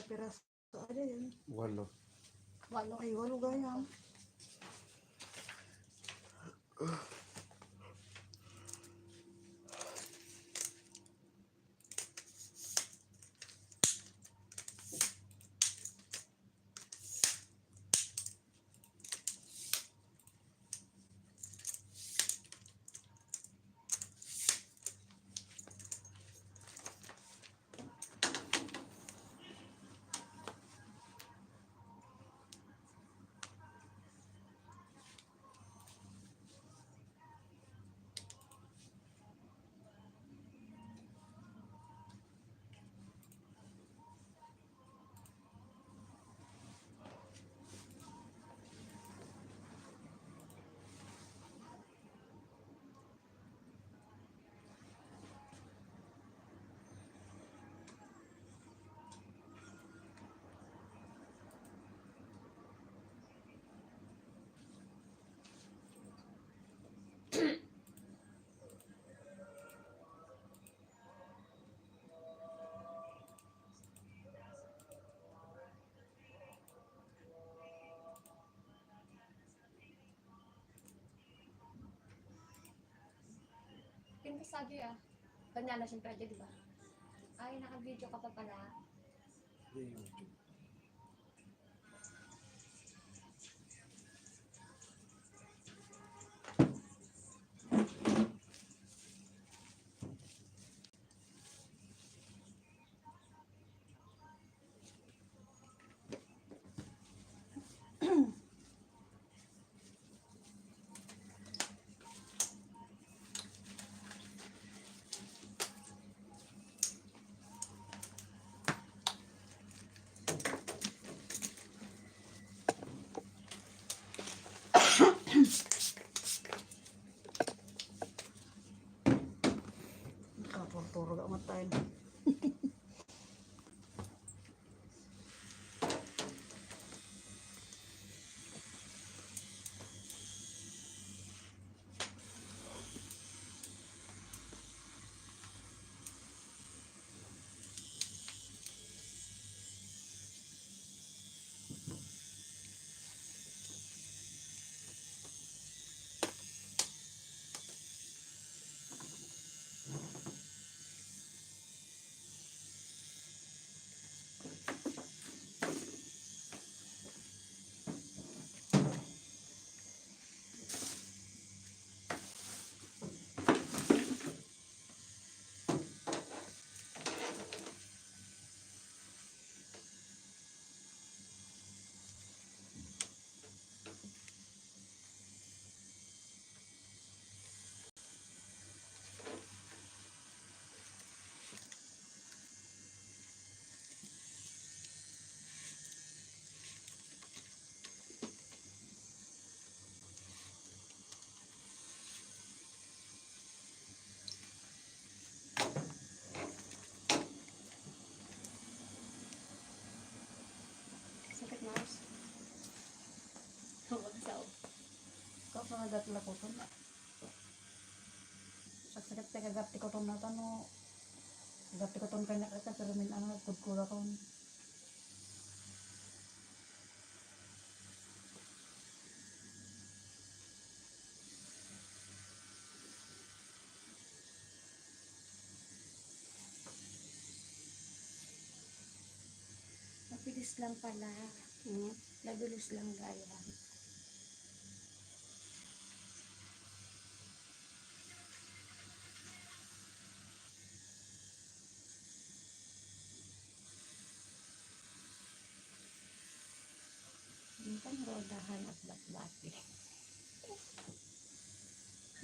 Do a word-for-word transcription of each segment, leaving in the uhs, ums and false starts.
Piraso, ano yun? Walo. Walo. Ay, walo gayam. Pintas lagi, ah. Kanya na siyempre, di ba? Ay, naka-video ka pa pala. Hindi, YouTube. Nakaturturog ang mata, eh. Sakit, Mars. Huwag sa. Kau sa nga gatla ko to na. Sakit ti kagap ti koton nata no. Kagap ti koton kanya kaka, pero min-, ano, kudkudakon. Mabilis lang pala. Hmm? Mabilis lang gaya. Minsan rodahan at batbati.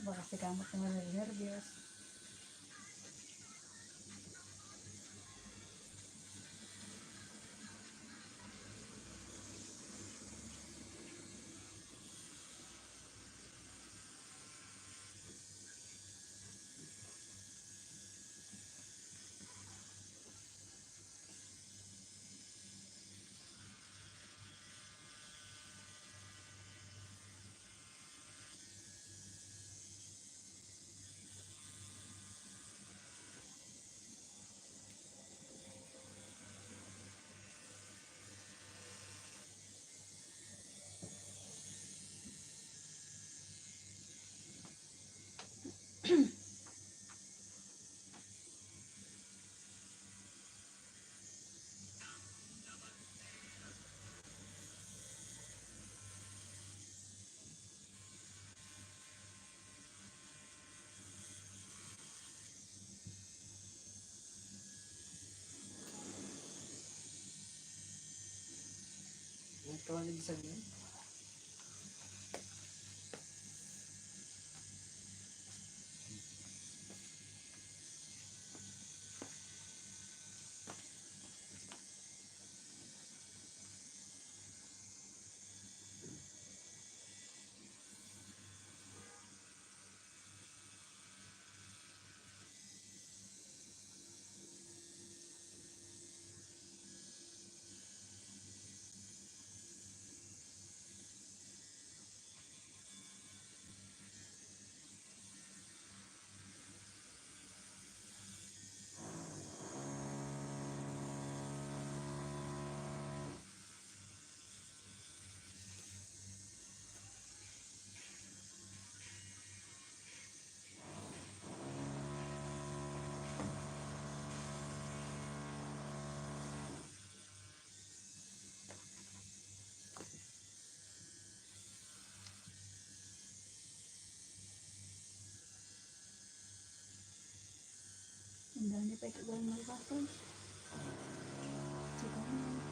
Baka si kamot nga nervyos. Ito ang ibig sabihin. Ang dami pa ito gawin ng bakal. Ito na.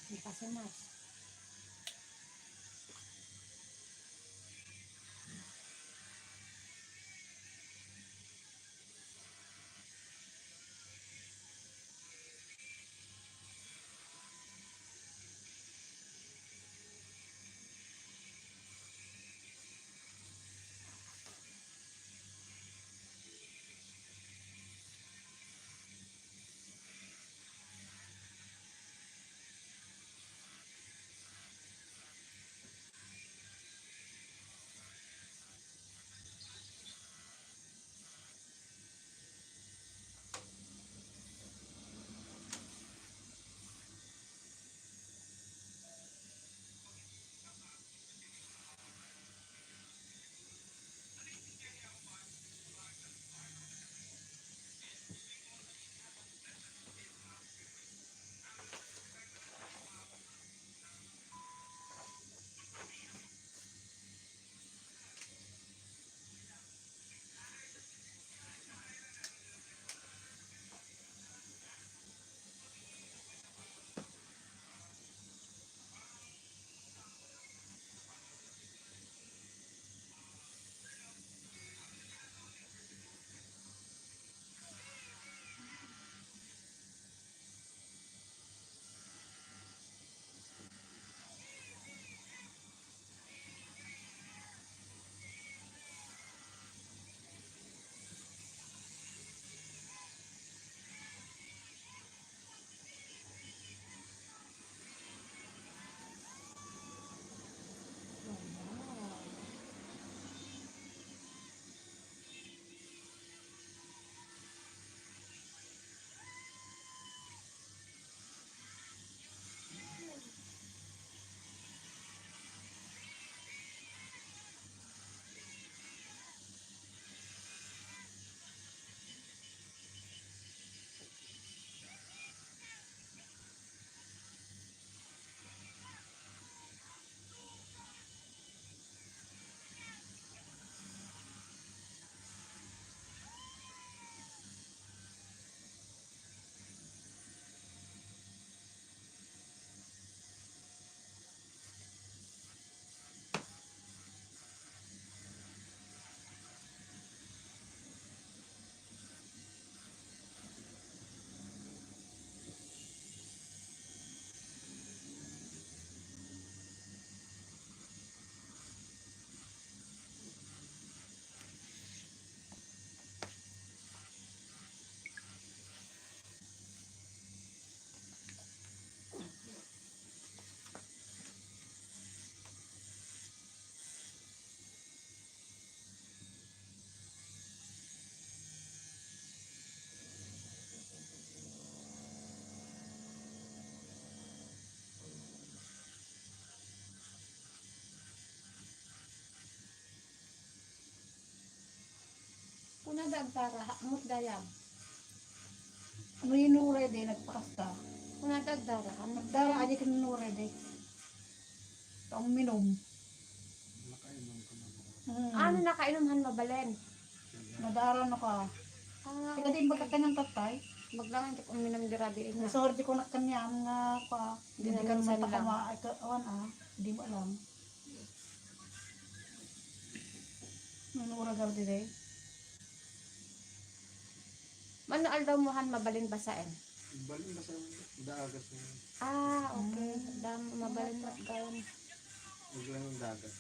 Ang pasunod. Agdara, amot gayam. Ano yung nure de, nagpakasta? Kuna ta agdara, amot Nagdara, gayam. Aja kin nure de. Taong minum. Hmm. Ano nakainom han mabalin? Nadara na ka. Ah, Kaya di okay. Magkakanang tatay. Maglangan ka kung minum dira di na. Sorry ko na kanya, nga pa. Di Hindi na ka minsan naman lang. Takama, ay ka, awan ah. Di mo alam. Nung ura gardi day? Mano aldaw mo han mabalin basaen? Balin basaen, dagas na. Ah, okay. Hmm. Dam, mabalin matkaon. Maglang dagas.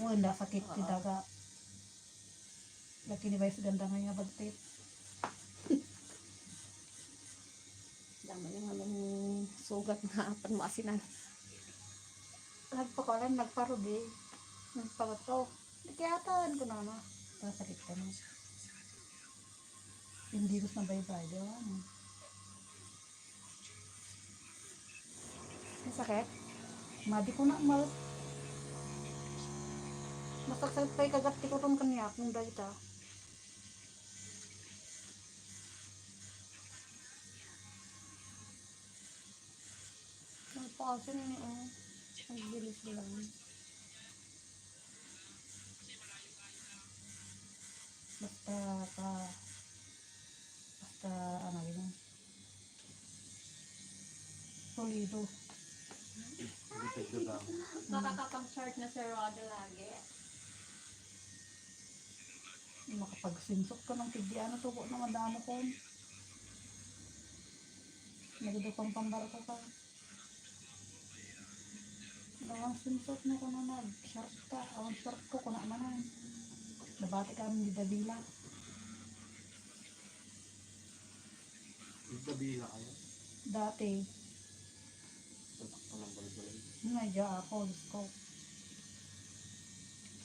Mo, enda sakit ti Oo. Daga. Laki ni Vice ganda nga nga bagtit. Dama yung anong sugat nga apan mo asinan. Nagpakualan, nagparugi. Nagpagato. Di kaya atan ko na na. Masakit ka na. Hindi gusto na baybay, di ba? Masakit? Madi ko na mal. Masakit pa ikagat ti kuton kanya kung dayta. Ang pasin ni, oh. Ang bilis lang. Basta pa, basta ano yun. Solido. Hindi pagdadaan. Makakapag-short na si Rod lagi. Makapagsinsok ka ng kidya, ano to, na madamo ko. Nagdupang pambarko ka. Bawang swimsuit mo kuno nag-short ka. Awan short ko, kuna manan. Nabati kami ni Davila. Ni Davila kayo? Dati. Tatak ko ng balbalay. Nga, ako, Diyos ko.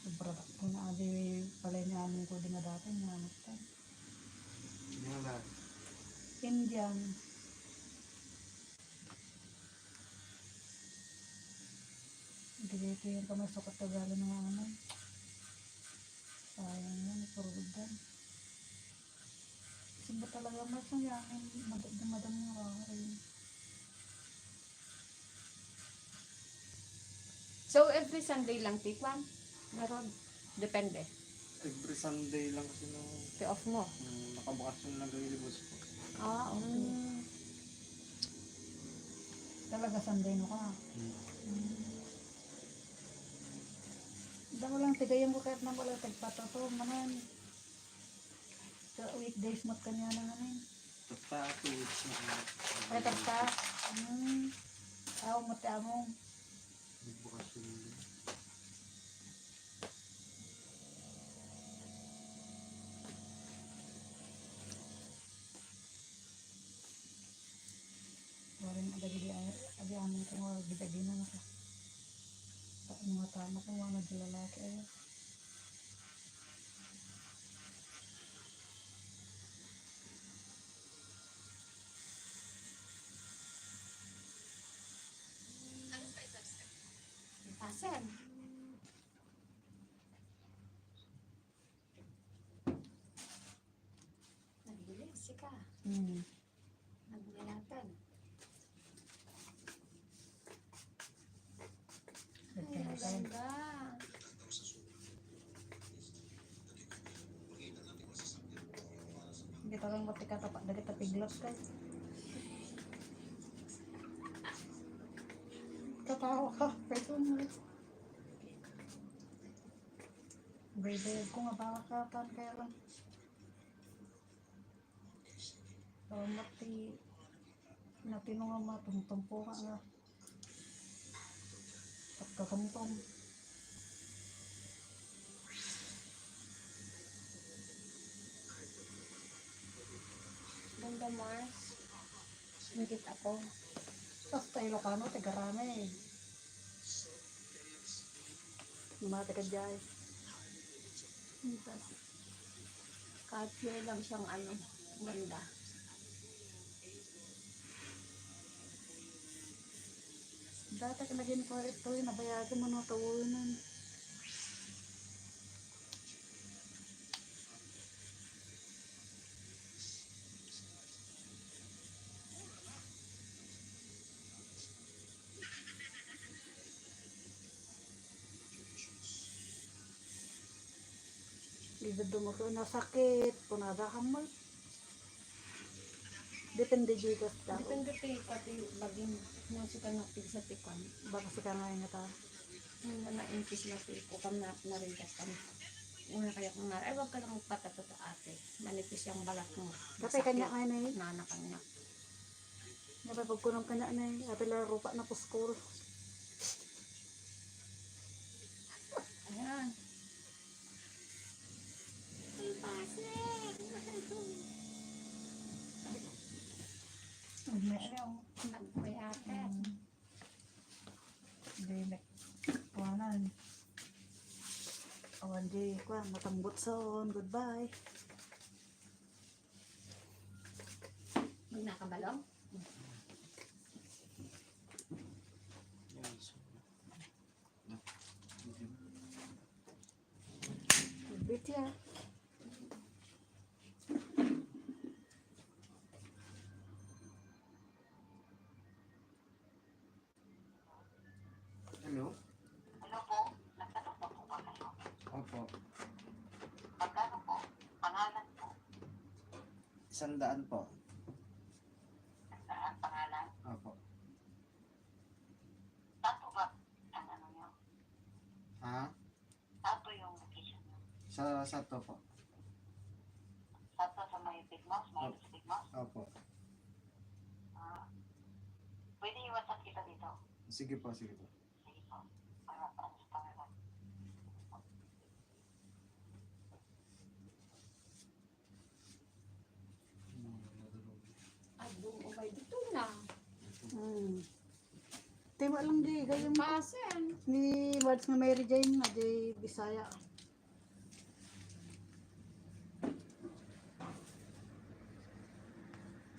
Sobra ko na, adi, pala niya amin ko din nga dati, nga, ano, Yan na. Indian. Dito yung kamay sukat na galo ng ano. Sayang yan, puro gudang. Simba talaga, mas ang yaman, madam, madam nga ako rin. So, every Sunday lang ti kwan? Garod? Depende. Every Sunday lang kasi no. Ti off mo? Mm, nakabakasyon lang kami ni boss ko. Ah, okay. Mm. Talaga Sunday no ka? Mm. Mm. Daw lang, tigayan ko kahit nang wala tagpatato, manan. Sa weekdays mo kanya na nga, eh. Tatta, two weeks na. Ay, tatta. Hmm. Aw, mati among. Nagbukas yung Waring adagidi, adi amin ko nga gidagina na ka. Mga tama ko, mga lalaki, ay. Pasen. Nagbilis ka. Hmm. Nagbilatan. Ay, ang ganda. Kita lang mati ka tapa, dagit tapiglas ka. Katawa ka, pero mo. Baby, kung abawa ka, tan kaya lang. Salamat ti natino nga matumtumpo nga nga pagkatumtom. Ganda, Mars. Nakita ko. Basta Ilocano, taga-Rame. Mga taga-Jai. Tapos, kahit yun lang siyang ano, ganda. Dati ka naging ko ito, yung nabayagan mo na tawanan. Idadumot ko, nasakit, kunada ka mo. Depende di kasta. Depende ti pati baging, no, sika nga pigsa ti kwan. Baka sika nga ingatan. Yung mga impis na ti ko, kam na, na rin kasta. Una kaya kung na, ay, wag ka lang magpatato, ate. Manipis yung balat mo. Kapay kanya. Masakit. Kanya, eh. Nana kanya. Napay pagkunam kanya na, eh. Ate la rupa na puskol. Ayan. Ang pasig. Ang meron. Nagpayatan. Hindi na. Kuanan. Awan di, kuan, matambot son. Goodbye. Magnakabalong? Bitya. Hello? Hello po. Nagtanong po po ba kayo? Opo. Magkano po? Pangalan po? Isang daan po. Isang daan, pangalan? Opo. Saan po ba ang ano niyo? Ha? Saan po yung location niyo? Sa Sato po. Sato sa may Big Mouse, may Opo. Big Mouse? Opo. Ah. Pwede i-WhatsApp kita dito? Sige po, sige po. Sige po. Para, para sa pangalan. Ay, doon, umay dito na. Hmm. Tema lang di, gayam ko. Pasen. Ni Mads nga Mary Jane, nga di Bisaya.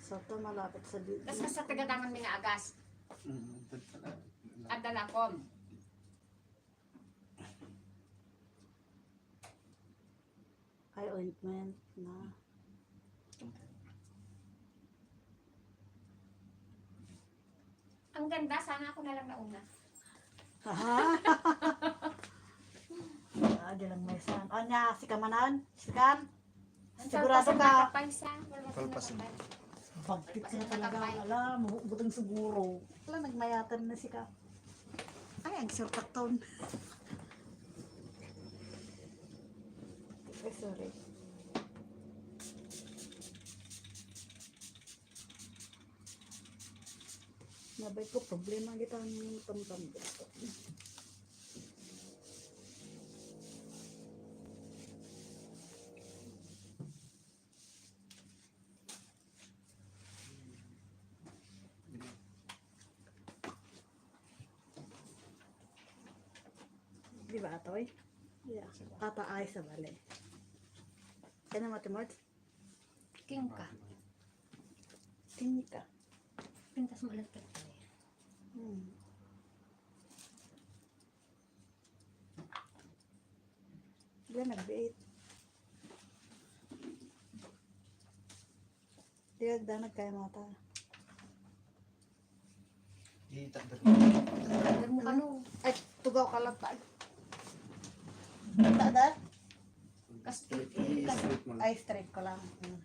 Sa to, malapit sa di. Tas sa tagadangan mi nga agas. Mm, ito pala. Adda lakom. Eye ointment na. Ang ganda, sana ako na lang nauna. Aha. Ah, di lang may san. O niya, si Kamanan? Si Kan? Sigurado ka? Palpasin, palpasin. Palpasin. Bagtit na talaga. Ala, mabutang siguro. Ala, nagmayatan na si Ka. Ay, ang surtak taon. Ay, sorry. Nabay ko problema kita ang tamtam. Di ba, Atoy? Yeah. Tataay sa bale. Kaya naman, Timot? King ka. King ka. Pintas mo lang ka. Hmm. Wala, nagbiit. Di agda nagkaya mata. Di takder mo. Takder mo kano. Ay, tugaw ka lang, tay. Takder? Kas-, straight mo lang. Ay, straight ko lang. Hmm.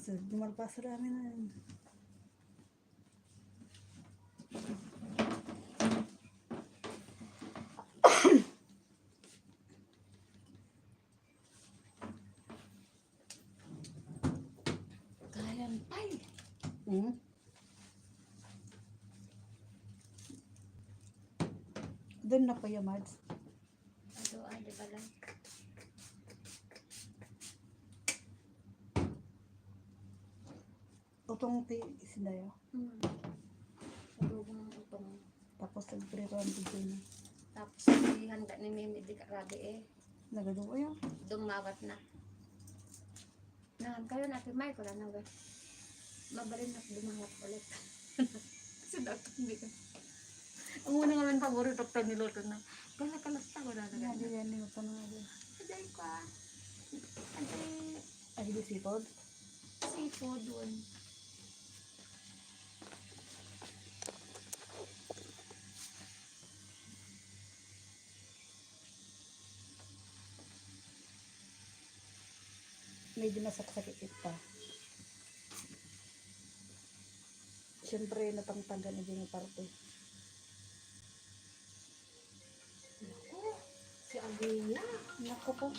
So, dumalpas ra amin na yun. Kayang pay. Hmm? Doon na po yung Mads. Ado, ah, di ba lang? Utong ti sindayo. Hmm. Adobong utong. Tapos nagprito ang bibini. Tapos, ang handa ni Mimi, di ka rabi eh. Nagadubo yun. Dumawat na. Nangam kayo na, Ate May, ko na nga. Mabalin na dumawat ulit. Kasi dapat hindi ka. Ang una nga man paborito ta niluto na. Kala-kalasta ko na. Nga, di yan, niluto na nga, di. Aday ko, ah. Aday. Ay, di sipod? Sipod, yun. Medyo masakit-sakit pa. Siyempre, natangtagan na din yung parte. Naku, si Amelia. Naku po.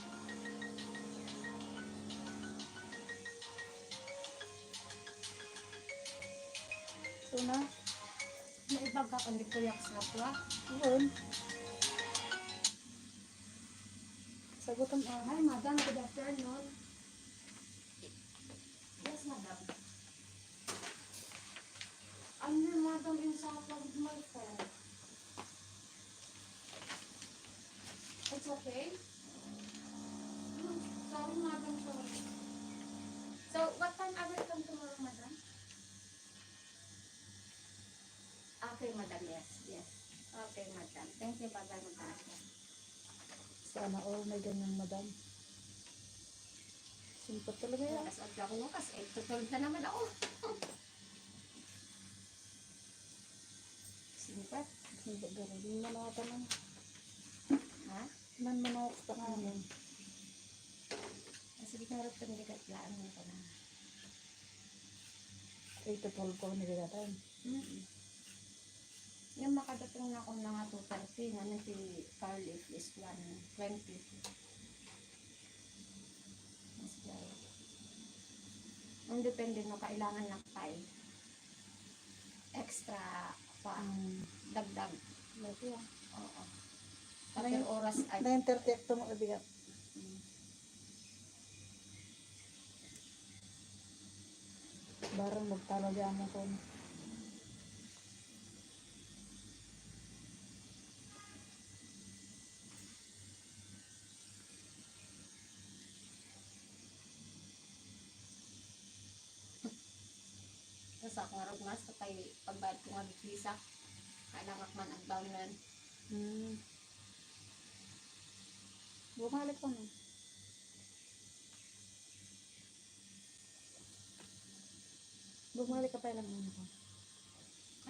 Ito na. Naibaga ka ni Kuya Sapwa? Yun. Sagutan, ah. Hi, madam. Good afternoon. Yes, madam. I'm your madam in Sapwa with my friend. It's okay? Hmm, sorry, madam. Sorry. So, what time I will come tomorrow, madam? Okay, madam. Yes, yes. Okay, madam. Thank you, madam. Sana all may ganyan, madam. Simple talaga yan. Lakas at ako, lakas. Eh, tutulog na naman ako. Simple. Simple ganun. Yung manawag ka lang. Ha? Man manawag ka nga. Hmm. Ah, sige, karot kang ligat laan mo ka na. Ay, tutulog ko, nililatan. Mm. Yung makadating na ako na nga two thirty, nga nang si Carl is one twenty. Mas jay. Ang depende no, kailangan na pay. Extra pa. Mm. Dagdag. Lagi, ah. Oo. Pati nine, oras ay nine thirty at tumo-, bigat. Mm. Barang magtalo di amo ko. Tapos ako nga rugmas, kay pagbayad ko nga visa, kailangan man ag-down na. Hmm. Bumalik ko na. Bumalik ka pa lang ano ko.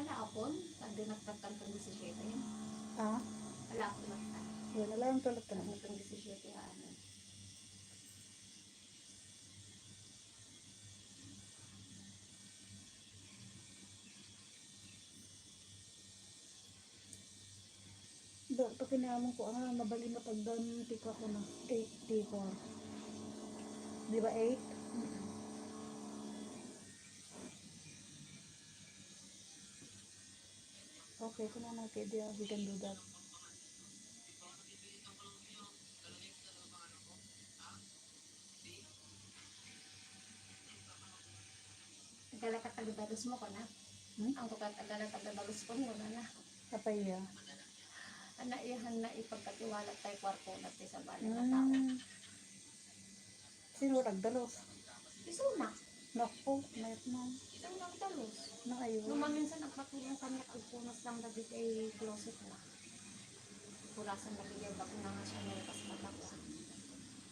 Ala, ako, pag dinagdagan kang disisiete. Ah? Ala, ako lang ta. Wala lang tulad ka. Ano kang disisiete, ano? Da, pag kinaamon ko, ah, mabalin na pagdan, tiko ako na. Eight, tiko. Di ba eight? Mm-mm. Okay, kung ano, okay, di, we can do that. Agala ka taga Barus mo, kuna? Hmm? Ang kukat agala taga Barus ko, kuna na. Apay ya? Ana, iyahan na ipagkatiwala tayo kwarto na ti sa bali na tao. Hmm. Sino nagdalos? Isuna. Naku, mayat na. Isuna nagdalos. Na, ayun. Nung maminsan, nagpatulong kami, nagpupunas lang dagiti closet na. Purasan na bigay bag na nga siya, may pas matapos.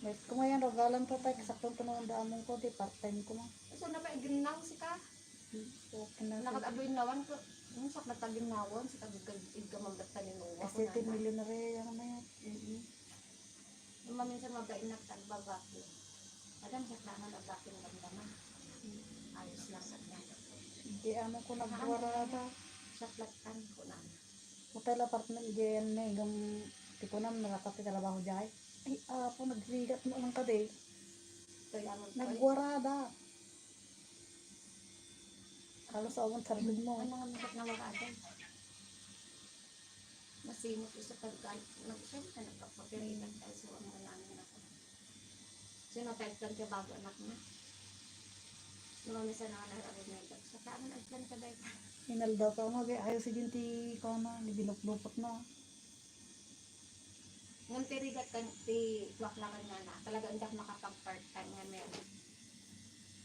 May kumayan, rogalan pa tayo, sakto to naman daan mong ko, di part-time ko, ma. So, na pa, iginaw si ka? Okay na. Nakatago yung nawan ko. Yung sakit na taginawan, si kagigagig ka mambat ka ni Noah. Kasi ko na. Ti millionaire yung ano yan. Mm-mm. Yung maminsan mabain na tagbabago. Adam, siya naman ang baking damdama. Ayos lang sa kanya. Hindi, amo ko nagwarada. Siya platan ko na. Hotel apartment diyan na yung tipunan, nakapagtrabaho diyan. Ay, apo, nagrigat mo lang kadi. Kaya mo, nagwarada. Halos awan sardin mo. Ano nga, nagwarada? Masimot isu pagka, nag-, siyempre, nagpapapiritan tayo, so, ang mananay na ko. Sino tayo plan ka bago anak na? Nung ano sa nanay, ang may sa taan, ang plan ka dahil. Inaldaw ka, ano, di, ayaw si Jin ti, ko, ano, di binuklupot na. Ngan ti rigat kan, ti tuak lakan nga na, talaga, hindi ako makapag-part-time nga meron.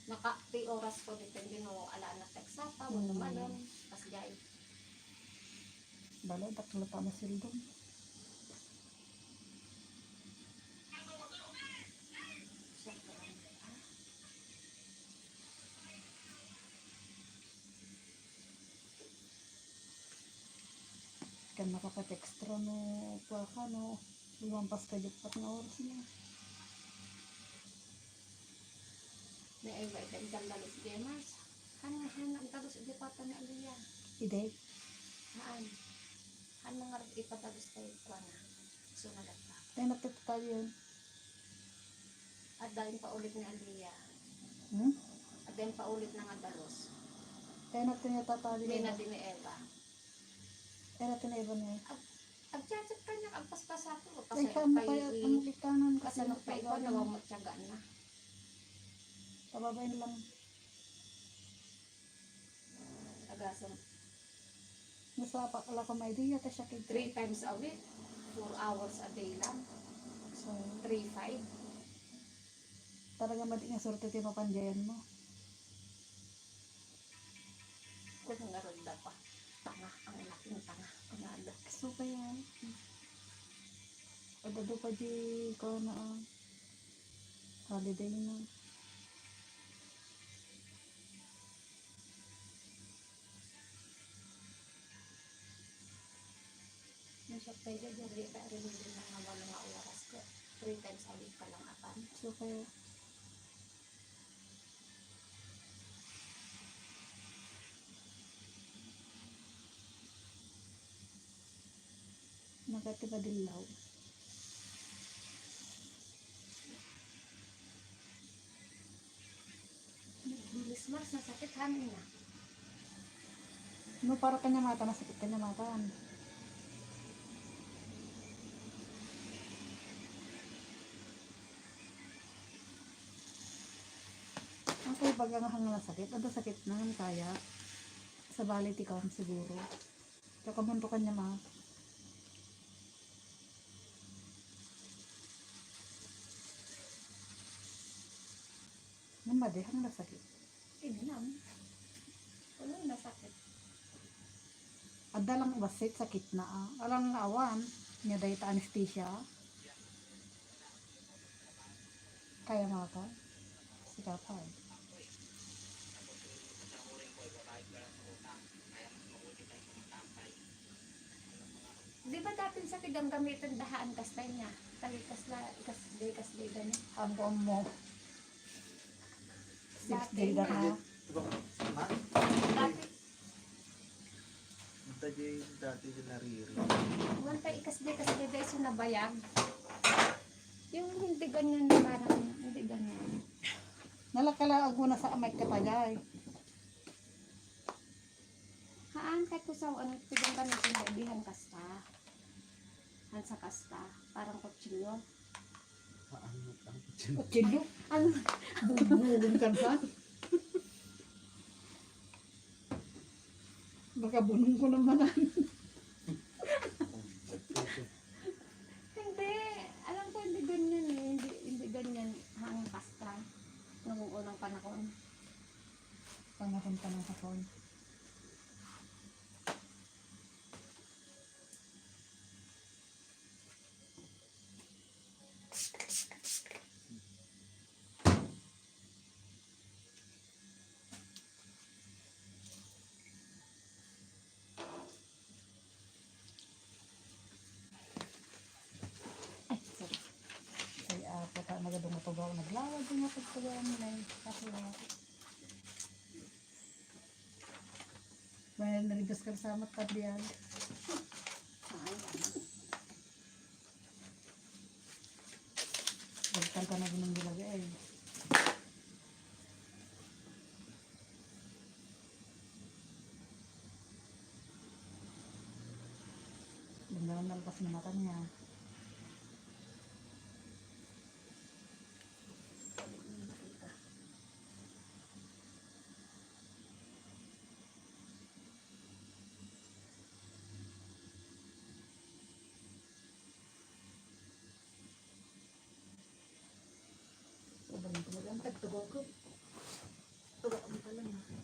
Naka, ti oras ko, depende no, ala na text sa pa, wala Hmm. malon, kas jay. Bale, dakkel ta masildong. Kan makapag-extra no, kuha ka, no, lumampas ka di apat nga oras na. Naiba ita, ita, ang dalos, Gemers. Han, han, ang dalos, di pa ta na aliya. Ide? Haan. Han, nga ipadalos tayo, kuha na. So, nagata. Tayo nagtatayo yan. At dahil paulit ni Alia. Hmm? At dahil paulit na nga dalos. Kaya na tinatali May na. Nadi ni Eva. Kaya na tinaiba niya. Ag-, agchat-chat ka niya, agpaspasa ko. Ay, Kasi kamu pa kaya, i-, ang ikanan kasi kasi ano pa ikaw, nagawang na. Nawang matyagaan na. Pababain lang. Agasem. Nasa pa, ala ko may idea, ta siya kay Three times a week, four hours a day lang. So, three five. Talaga madi nga sorte ti mapandiyan mo. Kung nga ron da pa. Tanga, ang laking tanga. Ang anak. So, kaya, adado pa di ko na, ah, holiday na. Nasyak tayo dyan, dyan, dyan, dyan, dyan, mga walo nga oras ko. Three times a week ka lang apan. So, kaya, Nakati madillaw. Bilis mas nasakit hangin na. No, para kanya mata, masakit kanya mata. Ang kay baga nga hangin nasakit, ada sakit na nga kaya. Sabali ti kam siguro. Kakamunto kanya ma. Nang madihang nasakit. Inam. Wala nasakit. Adda lang bassit sakit na, ah. Alang awan. Nya dayta anesthesia. Kaya mo ako? Sige pa. Di ba dati sa tigang gamitan dahaan kasta niya? Tayo kasla, kas, di, kas, di gani. Ampo mo. Six Dati day na nga. Ha? Dati. Ang tayo yung dati yung nariri. Wanta ikas di, kas di, di, so nabayag. Yung hindi ganyan, parang hindi ganyan. Nalakala aguna sa amay katagay. Haan, kahit ko sa ano, tigang kami sa kaibigan kasta. Han sa kasta, parang kutsilyo. Haan, ang kutsilyo. Kutsilyo? Ano? Bubugun ka sa? Baka bunong ko naman, ah. Hindi. Alam ko hindi ganyan eh. Hindi, hindi ganyan ang kasta nung unang panahon. Panahon, panahon. Ay, sorry. Ay, ah, pata, nagadungo to ba ako? Naglawad yung mga pagtuwa nila eh. Kasi wala. Well, narigas ka sa mat pabiag. Ay, ano? Balikan ka na ginang gilagay. Butas na mata niya. Ang tagtugaw ko. Tugaw ang kalan na.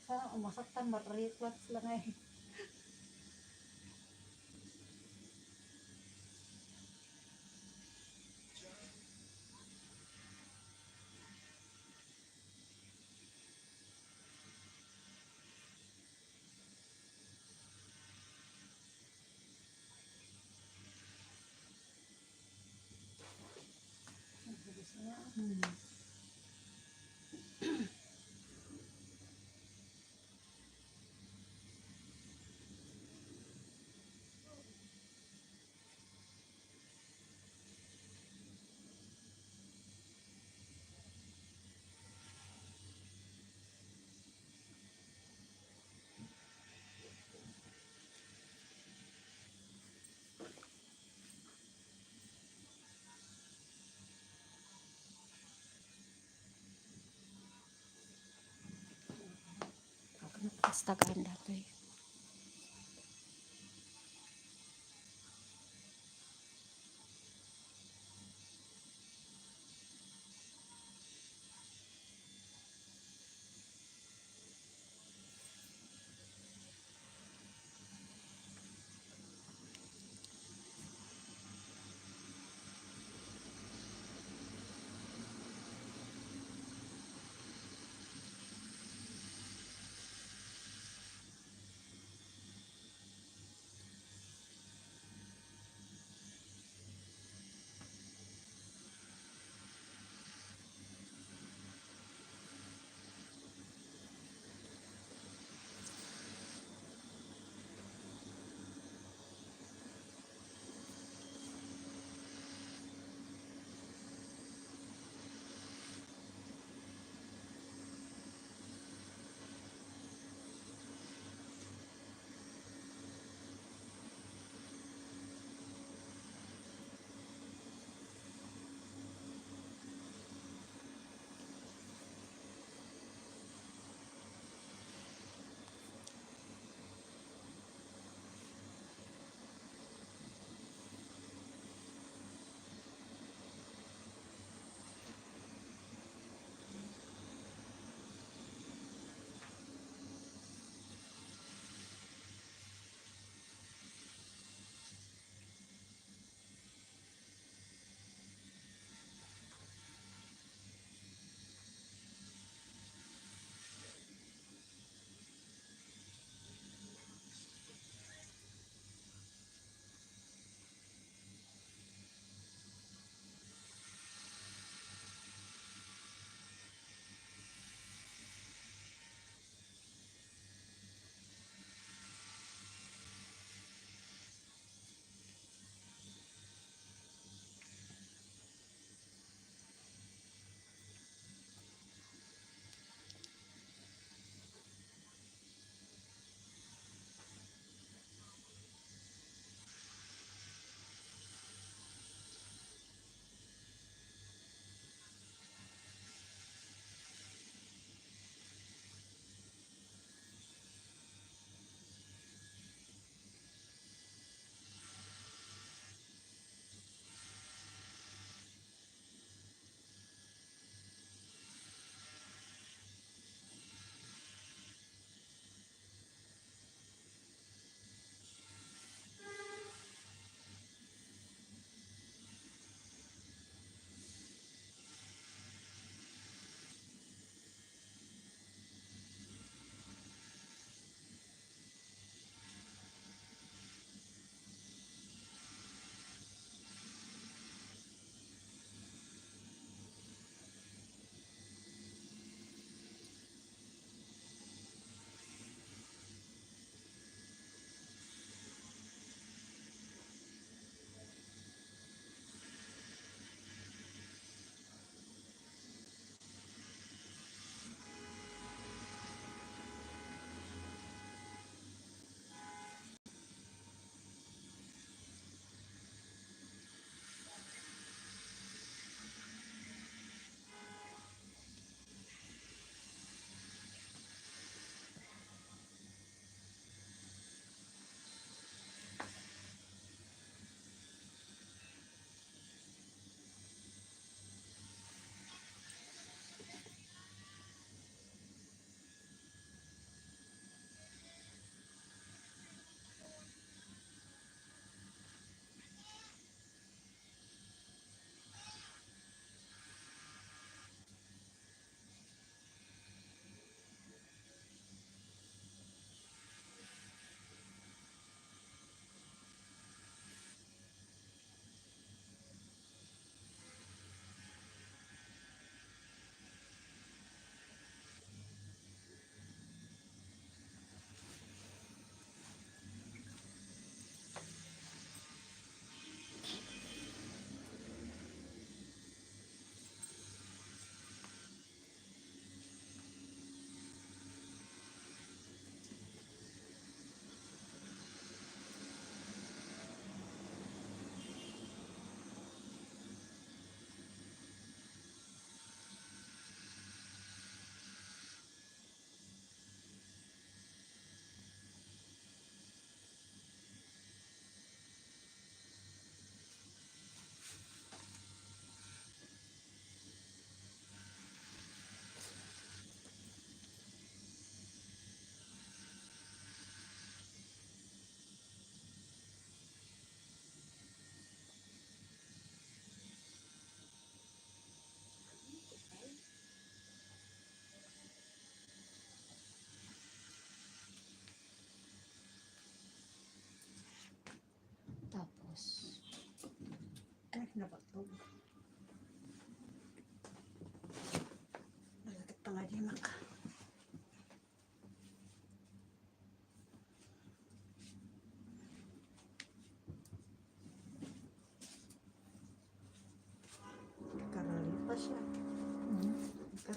Sana umasaktan, mariklat sila nga eh. Basta ganda to eh.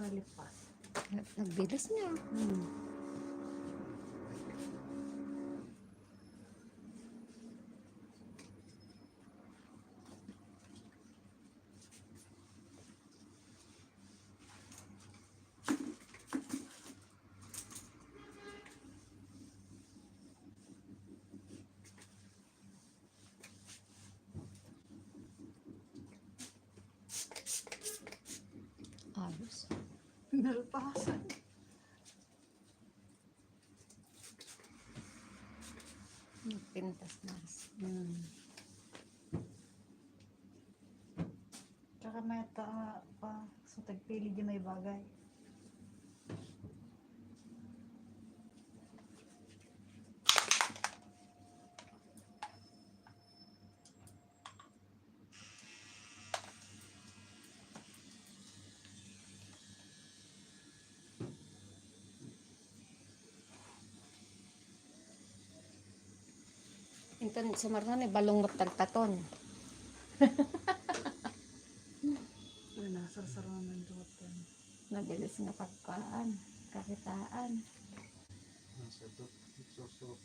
Lipas. Nagbilis niya. Hmm. Ayos. Nalpasan. Pintas na. Hmm. Tsaka may ta, ah, pa, so tagpili di may bagay. Inton sumarna ni balong met tagtaton. Ay, nasarsaran man doon. Nabilis nga pagkuan, kakitaan. Nasa do-, suso.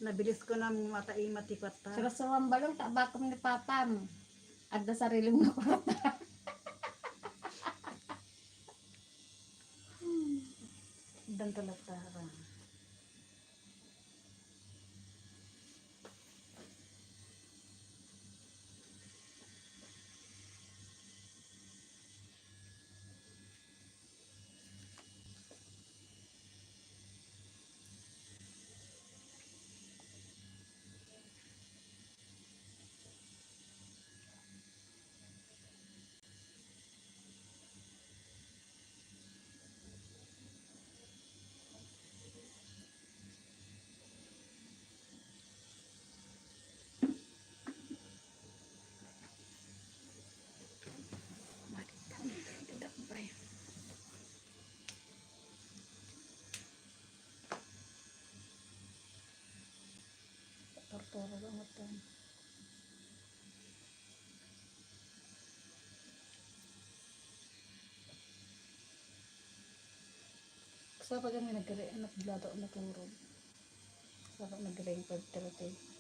Nabilis ko na mata-, imati ko ta. Sarsaran balong, ta bakom ni papam. Adda sarilim nga kwarta. Dan talaga. Tortoro lang ito. Sapa kami nagkari-, anak, blato, naturog. Sapa nagkari-, pagtirati.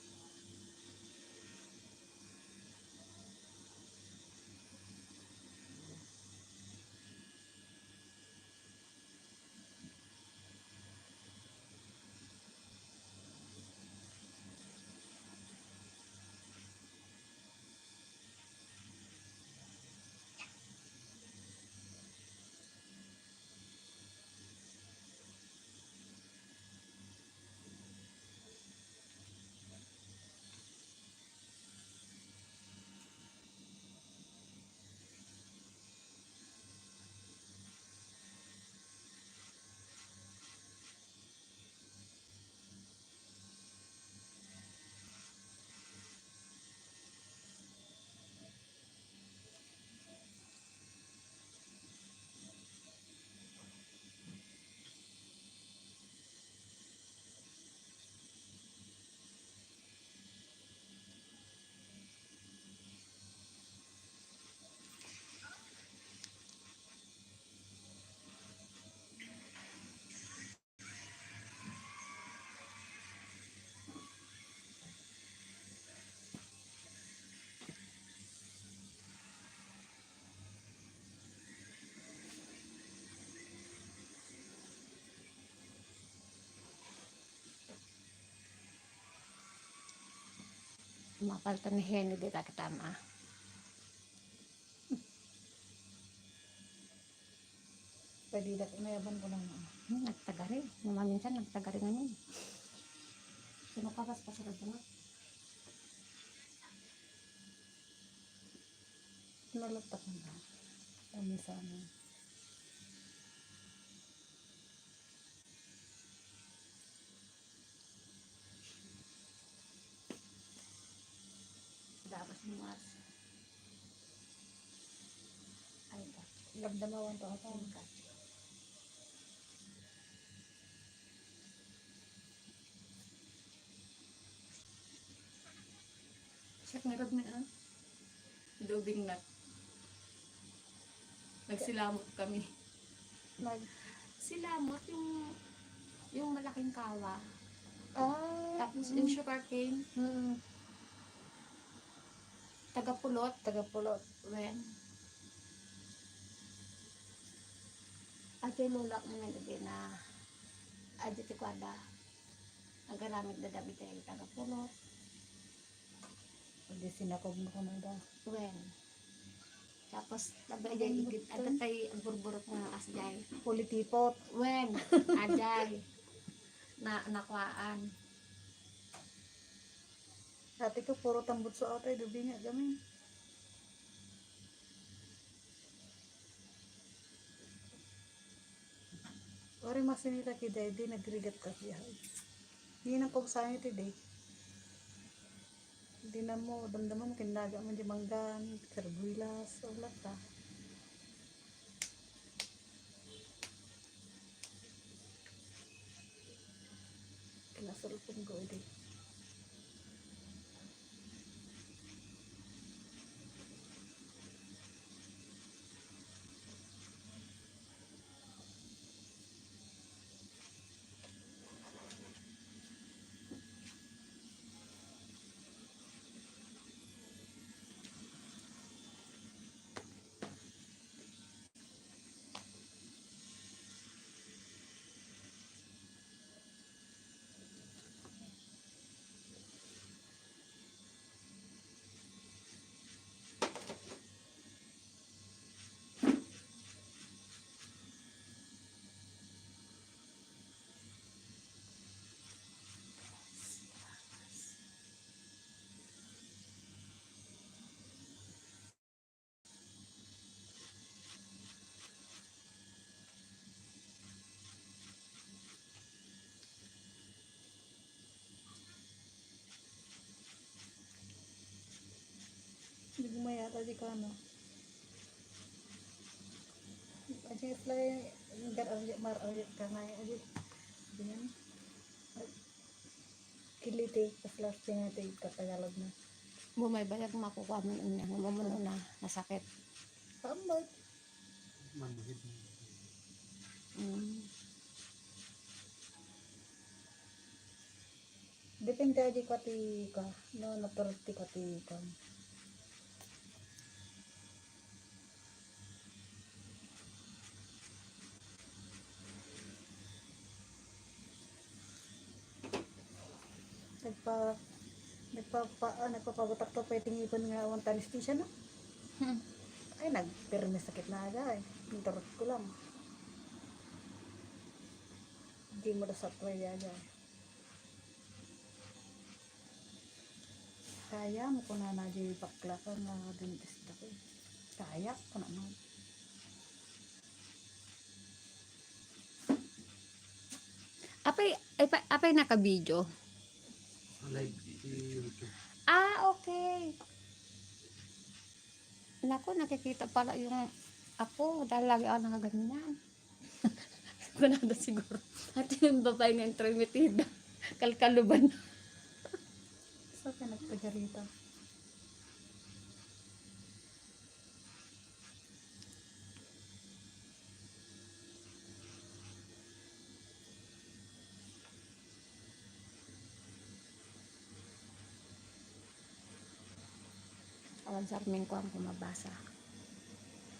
Mapalta ni Henny, di ta kitama. Pwede dak-, mayaban ko lang, ah. Hmm, nagtagari. Nga maminsan, nagtagari ngayon. Sino ka, pas, pasarado nga? Nalatak na. Paminsan. Dapat mo mas. Ay, ka. Lagdamawan to ako. Ay, ka. Siak nga rod na, ah. Dubing na. Nagsilamot kami. Nag- Silamot yung, yung malaking kawa. Ah, tapos mm. Yung sugarcane. Mm. Taga-Pulot. Taga-Pulot. Wen. Ate, lola mo nga lagi na. Adi ti kuada. Agaramid da David ay taga-Pulot. Adi sinakog mo kuno da. Wen. Tapos, tabi, ajay igid, adda tay agburburot nga asjay. Pulitipot. Wen, ajay. Na, nakuaan. Dati ko, puro tambutso atay, dubi nga gamin. Ori masinila ki Daydi, nagrigat ka siya. Di na pagsangi ti day. Di na mo, damdamam, kinnaga man di manggan, sarbuilas, ulat ta. Kinasulpon ko, edi. Hindi ko mayata di ka, no? Aja fly, gar aja, mar aja ka nga, aja. Ganyan. Kiliti, kasla ti nga ti ika Tagalog na. Bumay bayag makukuha mo niya, nga mamuno na, nasakit. Tambay. Mamuhid. Mm. Depende aja ko ti ka, no, naturti ko ti ka. Nagpa-, nagpapa-, ah, nagpapabutak to pwede ngipon nga awan anesthesia, no? Hmm. Ay, nagpirmi sakit na aga, eh. Ang turot ko lang. Hindi mo da sa tuwaya, aga. Kaya mo ko na na di bakla ko na dentista ko. Kaya ko na mo. Apay, ay pa, apay naka-video? Live sa YouTube. Ah, okay. Naku, nakikita pala yung ako dahil lagi ako nakaganyan. Kunada siguro. At yung babae nga entremetida. Kalkaluban. Sa ka nagtagarita? Awan sa amin kuan ko mabasa.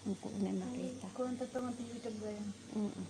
Ang kuan na makita. Kuan, tatangan ti YouTube ba yan? Mm.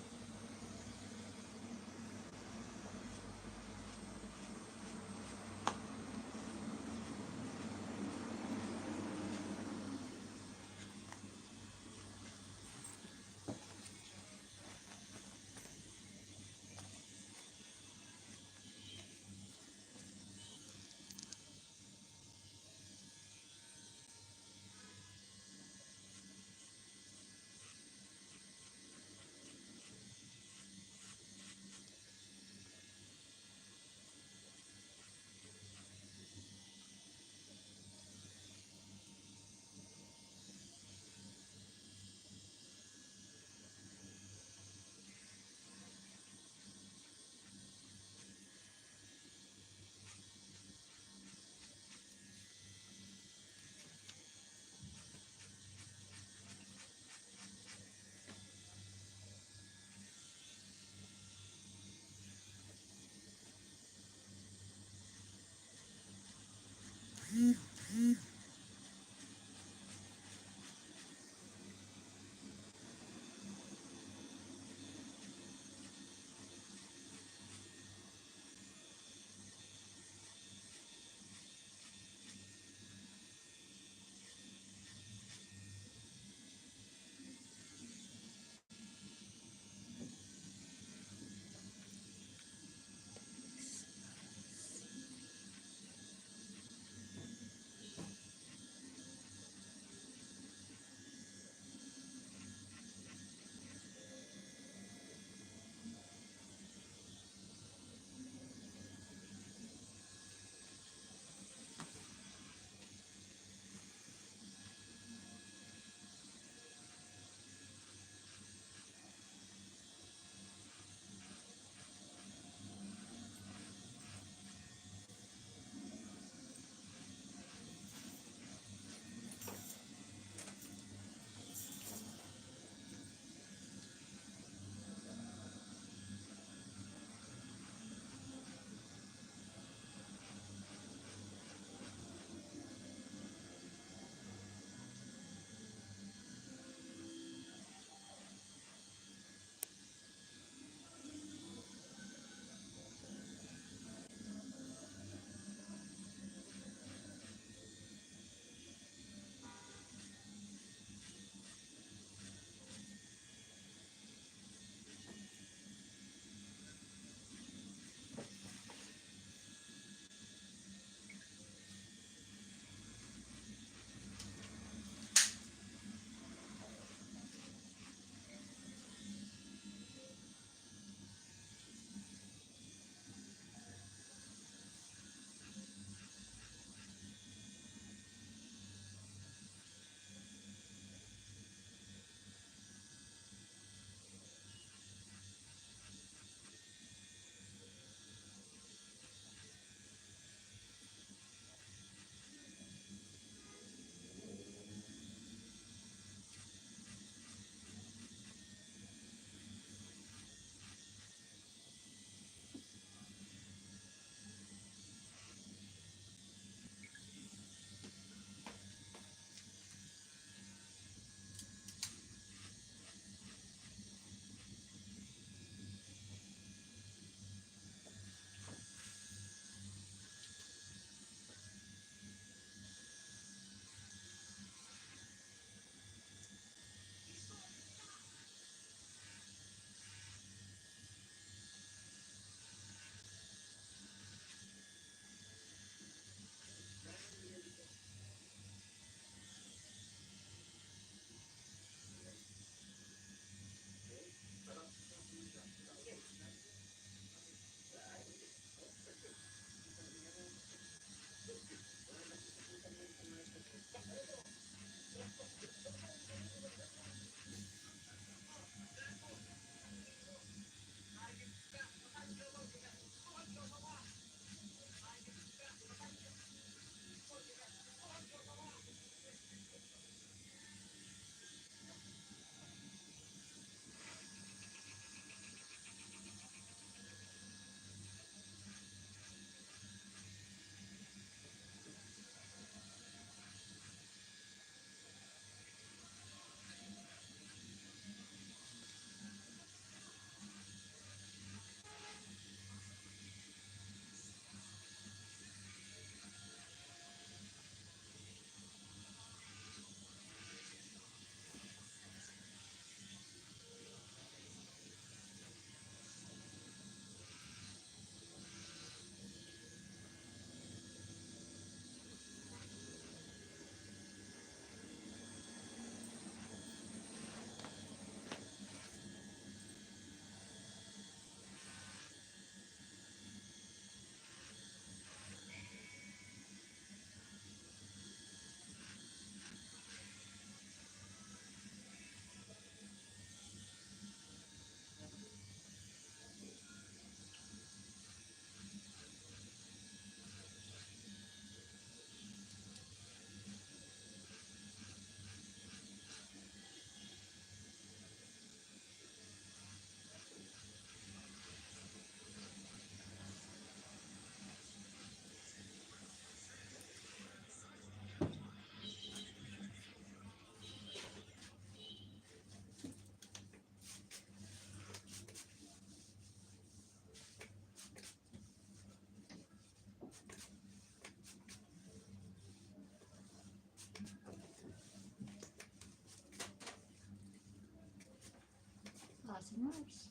Mars.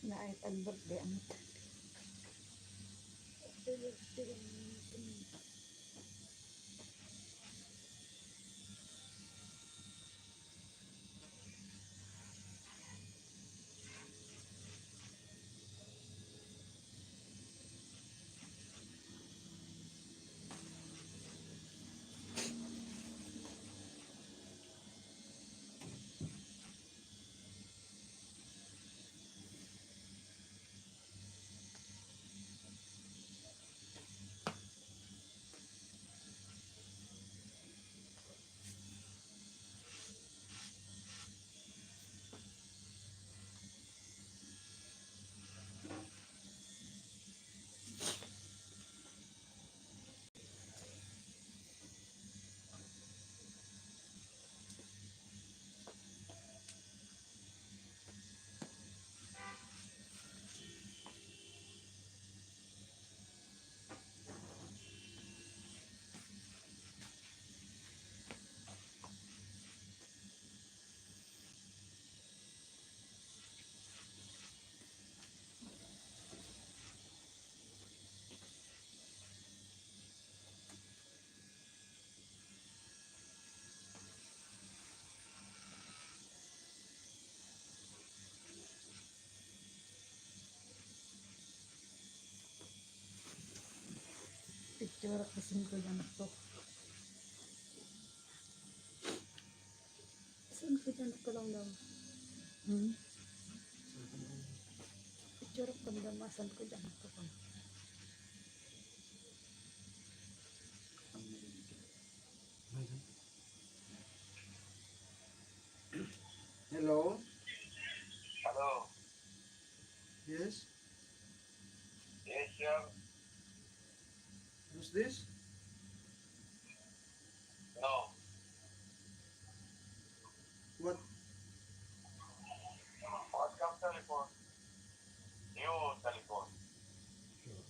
Naay tag-birthday ang Picture ko singko yan to. Singko yan to lang daw. Hmm? Picture ko lang daw, masan ko yan to. Hello? Hello. Yes? Yes, sir. Who's this? No. What? What comes telephone? New telephone. Sure.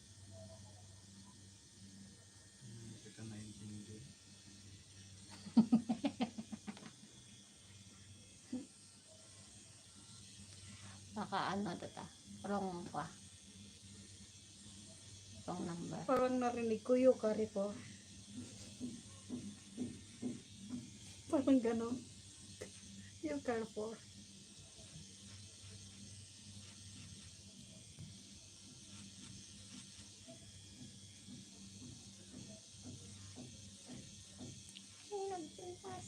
Hmm, di ka naintindi. Baka ano to ta? Wrong pa. Wrong number. Parang narinig ko, you care for. Parang ganon. You care for. Ay, nagbukas.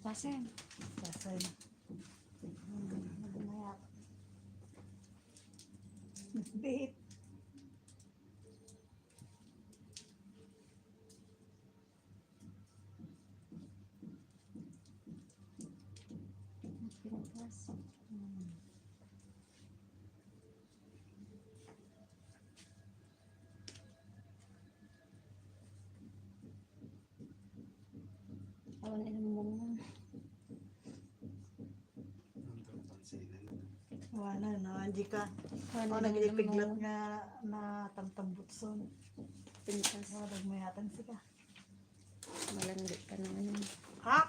Asin. Asin. Hmm, ano na yan? Bit. Pintas. Hmm. Awan ilang bunga. Wala na, hindi ka. Wala na, nagipiglat nga na tamtambutson. Pintas. Wala, mayatan sika. Malandi ka naman yun. Ha?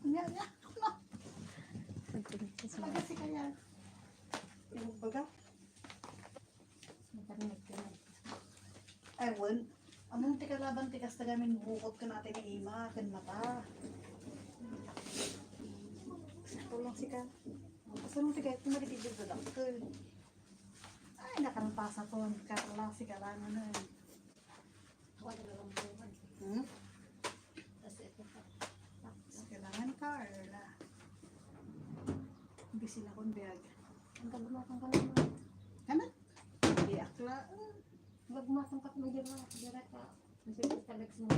Nya, nya. Nagpintas mo. Talaga si kaya. Yung baga? Nagpintas ka na. Ay, wen. Among ti kalaban ti kasta gamin bukot ken ati ni Ima, ken mata. Tulong sika. Kasano ti kaya ti madipidyo dadakkel? Ay, nakalpasa ton, Carla, si kalangan na. Hmm? Kailangan ka, Carla. Busy na kong biyag. Ang kagumatang ka naman. Kana? Di akla. Magmatang ka kung dira, dira ka. Ang sipit ka, Lex, mo.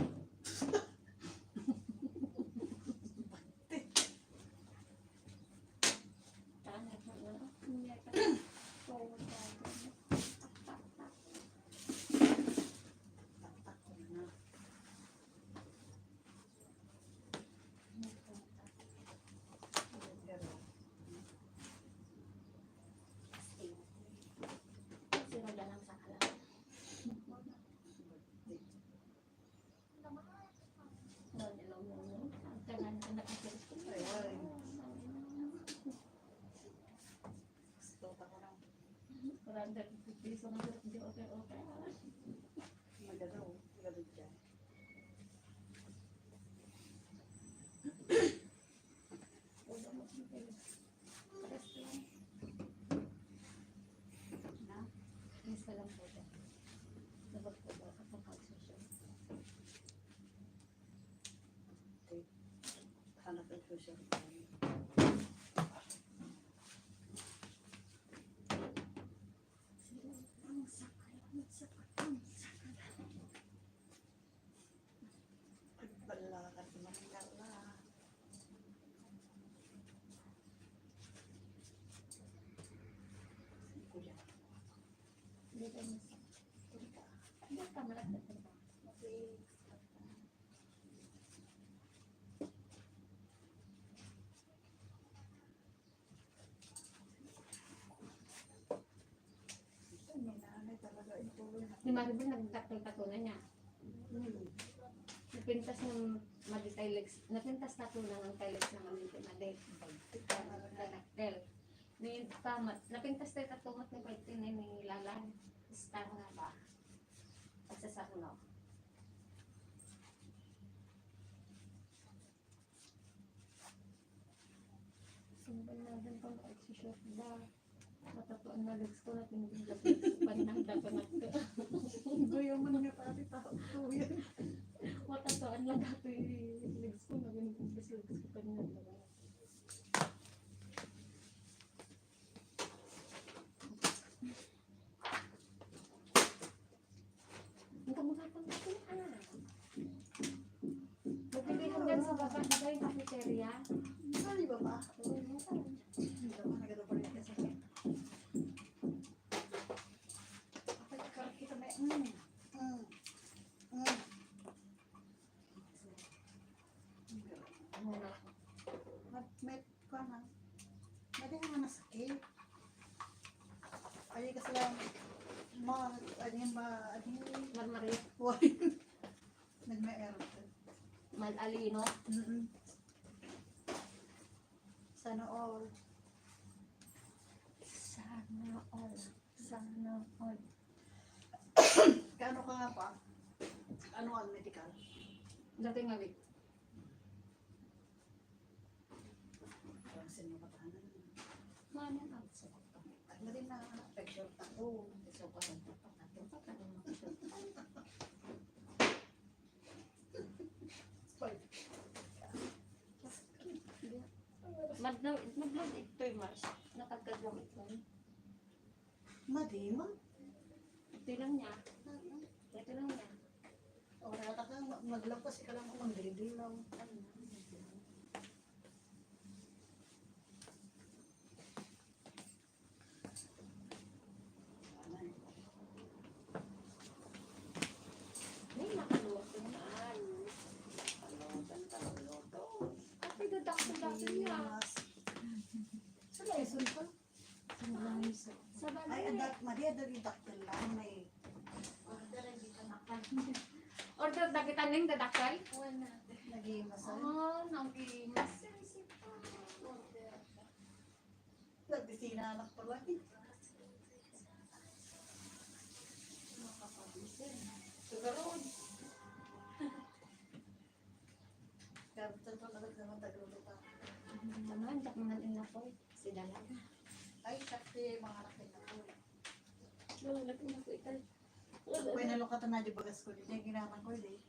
Pares lang. Na? Miss ko lang po ito. Dapat po ba? Kapag pag-social. Okay. Hanap ang social. Ang sakit, ang sakit, ang sakit. Ay, balakat naman, Carla. Kuya. Dito, miss. Dito ka. Dito ka, malapit na. Okay. Ito, may nanay talaga, ito, yun. Ni Maribel, nagdakkel tattoo na niya. Hmm. Napintas ng madi tilex, napintas tattoo na ng tilex na madi, madi. Nagdakkel. Ni Tama, napintas tayo tattoo ni Pwede ni, ni Lalan. Star nga ba? Pagsasakno. Sumban na din pang pag-short da. Matatuan na legs ko na tinigil. Panang dapat na. Guyo man nga pati tao to yan. Matatuan na dati legs ko na tinigil. Legs ko panang dapat. Ang kabuhatan ko, ah. Magbibigay hanggang sa baba, di ba yung cafeteria? Ano ba ba? Hindi ba nagano pa rin kasi? Kapag ikaw, kita may, mm, mm, mm. Ano na? May, may Kuan, ha? Dati nga masakit. Ay, kasi lang, ma-, ano yun, ma-, ano yun? Marmari. Why? Nagme-error. Mal-alino. Mm-mm. Sana all. Sana all. Sana all. Kaano ka nga pa? Ano ang medical? Dati nga, wait. Ang sino ka pa? Ano ang sa? Ano din na picture tattoo? Gusto ko sa tattoo. Tattoo ka pa rin mo. Five. Madlaw, madlaw itoy, Mars. Nakagkadlaw itoy. Madima? Ito lang niya. Ito lang niya. O, wala ka, ma-, maglagpas ka lang kung magdiridilaw. Ay, nakaluto na. Nakaluto, nakaluto. At may dadaksil-daksil niya. Sa lesson pa? Sa balay. Ay, adat, madi, adat yung daktil lang, may order dagita ning dadakkel? Naging masal. Ah, naging masal. Nagdisina anak pala, eh. Nakapag-isip. Sugarod. Pero ito talaga naman tagluluto. Ano, andak man ang inapoy. Si Dalaga. Ay, sakti, mga anak ni Napoy. Wala, anak ni Napoy, tal-, Uy, nalukatan na di bagas ko. Di niya ginaman ko, di.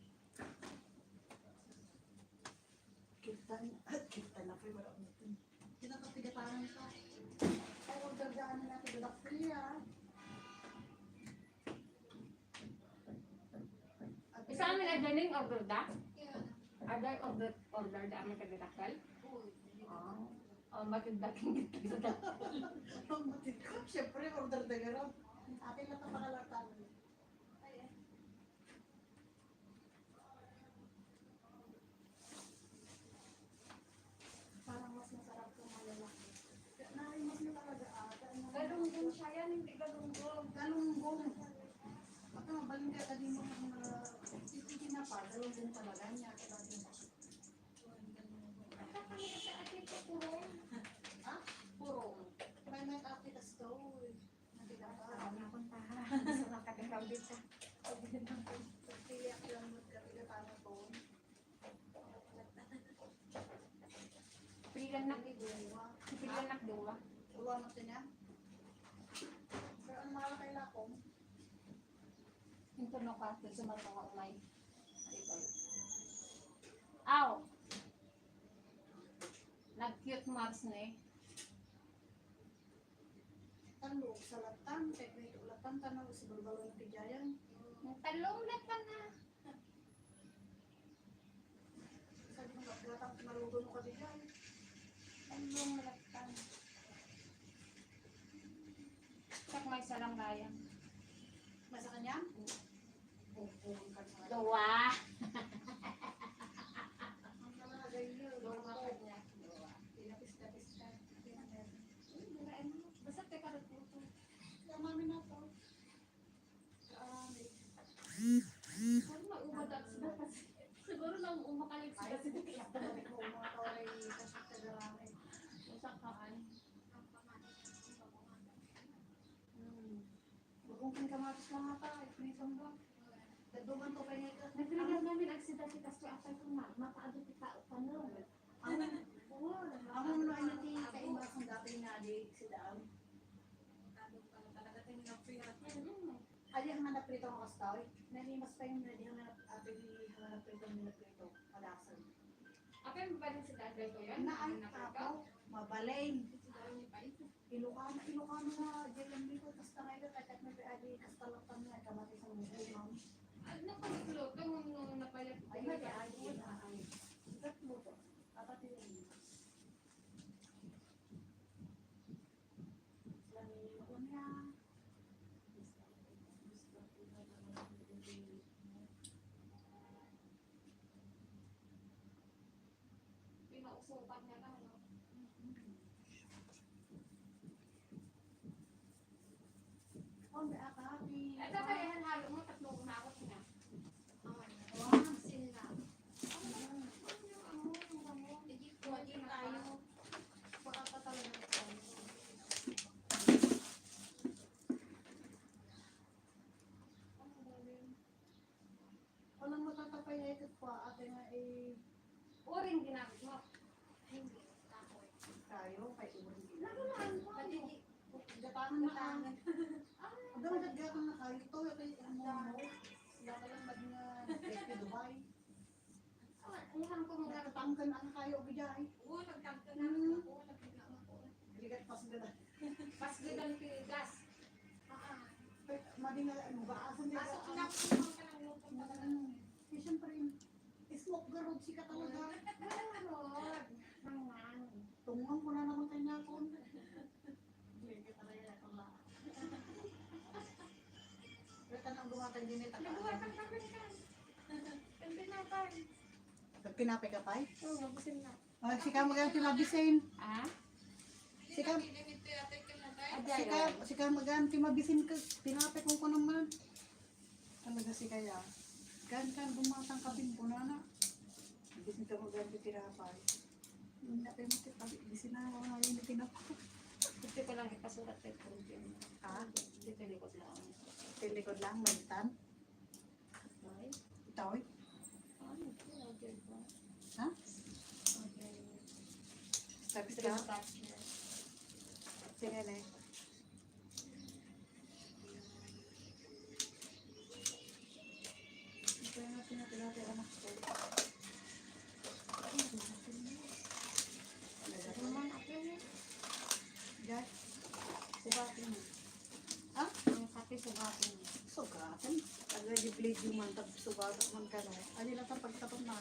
Kita, kita na po yung wala umitin. Kinakapigatanan ka. Ay, huwag gagawin natin, Doc Priya. Isa kami na dining order da? Ada order, order da kami taga-dakal? Ah. Oh, matid-, dating kita sa dakal. Ang matid ko, siyempre, order da garo. Atin na tapakalatan. Parang mas masarap kung malalaki. Nari mas talaga ata. Galunggong siya yan, hindi galunggong. Galunggong. Baka mabaling ka, kadi mo ang, ah, titikin na pa, galunggong talaga niya. Kaya di ba? Ang kakangit sa atin sa purong. Ha? Purong. May may kapitas daw eh. Nakita ka? Ako na akong taha. Gusto ka kami kambit ka. Pagpili ang lamot ka, tiga tama po. Pilihan na. Pilihan na duwa. Duwa mo siya? Pero ang mahal kay Lapong? Yung tuno ka, yung sumarang mga umay. Ito. Aw! Nag-cute Mars ni. Tallo, sa latan, kay Kuya Latan, tanaw, si Balbalo na ti Jayan. Tallo, latan na. Sabi ng gatang, maluto mo ka di Jayan. Tallo, latan. Sak may sarang gayam. May sa kanya? Dua. Ang mga ganyan. Dua pa niya. Dua. Pinapista-pista. Pinapista. Uy, wala, ano? Basta teka, nagluto. Kaya mami na to. Kami. Ano, maubat at sila kasi. Siguro nang umakalig sila. Ay, sige, kaya pala ko mga kaway, kasi taga-, Usakaan. Hmm. Bagong kamatis lang ata, iprito mo ba? Daduman ko pa niya ito. Nagpilihan namin ang sida ti Castro, apay ko, ma-, mapaado ti tao pa, no? Ang, oo, ang ano na ino ti kaimbag dati nga di sida, ah. Talaga tayo nagpilihan. Mm. Adi ang hanap prito ang kastoy. Nanimas pa yung nadi ang hanap, ate, ang hanap prito, ang hanap prito. Padasan. Apay, mabalin si Tatay ko yan? Naay, apo, mabalin. Ilocano, Ilocano na, diyan lang dito, tas tangay ka, kahit may adi, tas talapang na, kamatis ang buhay, ma'am. Ano pa nagluto nung, nung napayat? Ay, may adi, ay. Ikat mo to. Kapatid mo. Lami ko niya. Pinausukan niya na, no? Ito, kaya halo mo, tatlo ko na ako, tina. Wow, sila. Ano, ano, ano, ano, ano, ano, ano, tayo. Baka pa talaga tayo. Walang matatapay na ito pa, ate nga eh. Uring ginamit mo. Hindi, kahoy. Kayo, kay uring ginamit. Nagulaan ko. Pati di-, gatangan na ang. Ah, ang daw naggatang na kayo, to, kay ano mo. Sila ka lang mag nga, kay Dubai. Ah, Ang hangko mo. Nagtangkan ang kayo, gijay. Oo, nagtangkan ang ako, nagtangkan ako. Ligat pas gada. Pas gada ang pigas. Ah, ah. Pe-, madi nga, ano, baasan niya. Pasok na po, ang kanang lupon na. Mm. Eh, siyempre, smoke garod si ka talaga. Wala, Lord. Mangan. Tungang ko na naman kanya ko. Hindi ka talaga ako na. Pero tanong gumatan din ito. Nagbuhat ang kape ka. Ang tinapay. Nagpinapay ka, Pay? Oo, mabisin na. Ah, sika maganti mabisin. Ah? Sika, Adi, sika, ay. Sika maganti mabisin ka. Pinapay kong ko naman. Talaga si kaya. Kan, kan, bumatang ka, bimbo na na. Bisin ka maganti pinapay. Hindi na tayo makita, bisin na, mga yun, pinapay. Gusto ko lang ipasulat kay Purgil. Ah? Dito likod lang. Sa likod lang, malitan. Ay. Itaw, eh. Ano ito? Order ba? Ha? Order. Tapos ka? Dreamcatcher. Sige na, eh. Ito yung ating pinatay anak ko. Ano naman ako yun? Diyan. Sugatin mo. Ha? Ang kape sugatin mo. Sugatin? Taga di blade yung man, tag sugatin man ka na. Ano lang ang pagtapon na?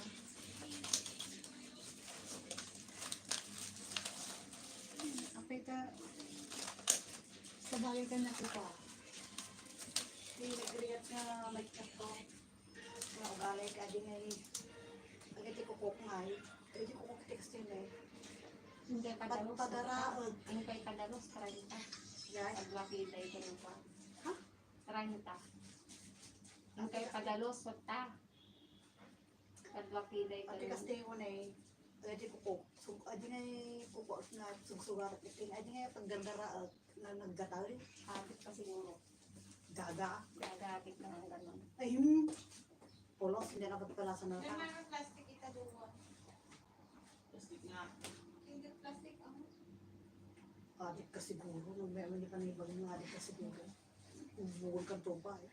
Apay ka, sa bagay ka na ito. Di nagrigat nga may kato. Nga ugalay ka, di ngay. Agay ti kukok ngay. Agay ti kukok ti kastilay. Hindi Pad-, padalos. Padaraag. Ang kay padalos, treinta. Yan. Pag laki day ka ng pa. Ha? Treinta. Ang kay padalos, wata. Kadwa pilay Ati kami. Kastiyo na eh. Adi ko ko. Sug-, adi nga eh, kuko na sugsugar. Iting adi nga eh, paggargaraag na naggatal. Habit pa siguro. Gaga. Gaga, habit na ang ganun. Ay, hmm. Pulos, hindi na pagpalasan na May ta. Mga plastic ita duwa. Plastic nga. Hindi plastic ang Adik ka siguro, nung may mga panibag ng adik ka siguro. Ubuan ka to ba eh.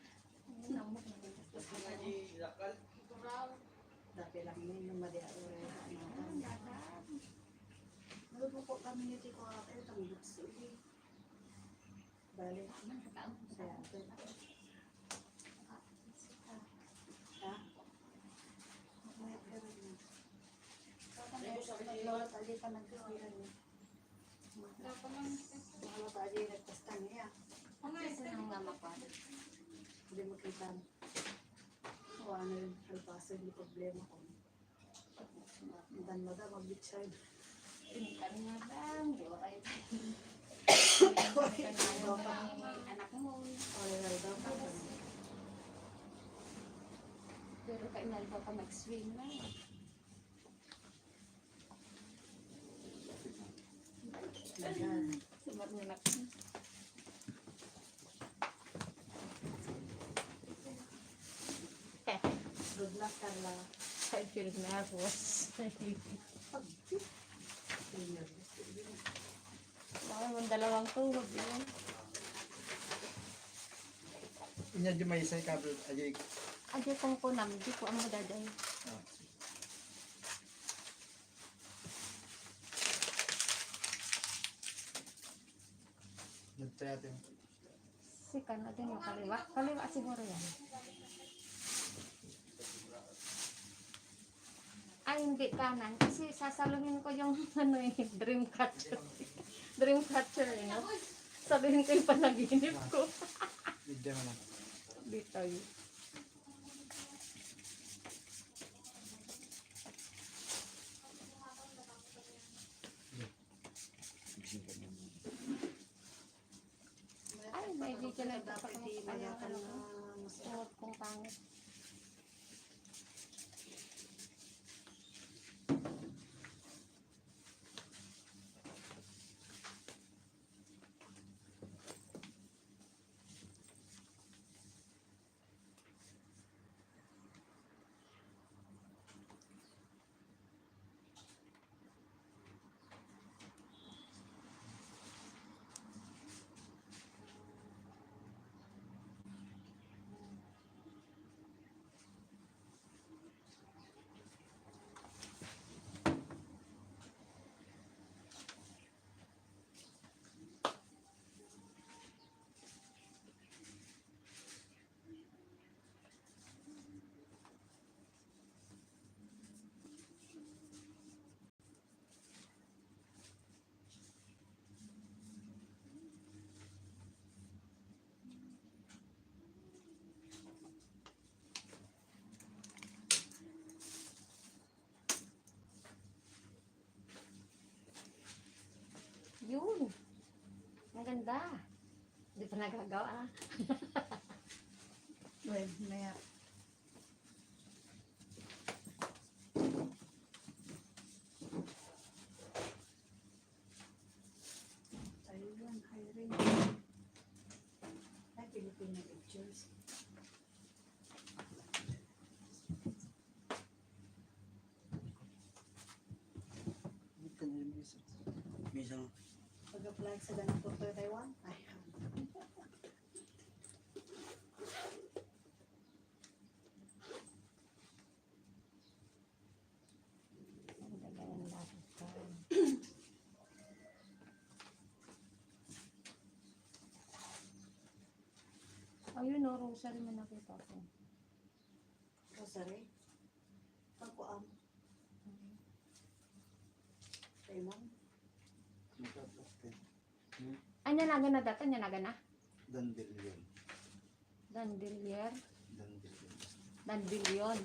Dati lang yun, yung madi-, ano, ano, ano. Ano po po kami ni Tito Ate, itong lipstick. Bale, sa ate. Ha? Mayat ka rin. Sa kanya, sa kanya, sa kanya, sa kanya, Wala pa, adi, nagpasta niya. Ang isa nang mama ko. Hindi makita. Wala na yung kalpasan, yung problema ko. Madan, madan, magbitsaw. Pintan nga lang, di ba kayo? Anak mo. Wala na daw pa. Pero kailan ba ka mag-swim na? Sumarunak. Good luck, Carla. I feel nervous. Ay, ang dalawang tuhod, yun. Inya di may isay kabel, ajay. Ajay kong kunam, di ko ang madajay. Ah. Nagtry natin. Si Kano din mo kaliwa. Kaliwa siguro yan. Ay, hindi kanan. Kasi sasaluhin ko yung ano eh, dream catcher. Dream catcher eh, no? Saluhin ko yung panaginip ko. Hindi naman ako. Dito yun. Ay, may video na ito sa kung ano, ano, tuhod kong pangit. Anda. Di pa nagagawa. Well, maya. Ayun, hiring. Ay, Filipino pictures. Minsan, pag-apply sa ganang kurso sa Taiwan, ay. Ayun, no, rosary man nakita ko. Rosary? Ang kuan. Kay ma'am. Ay, nanagan na data, nanagan na? Dandelion. Dandelier? Dandelion. Dandelion.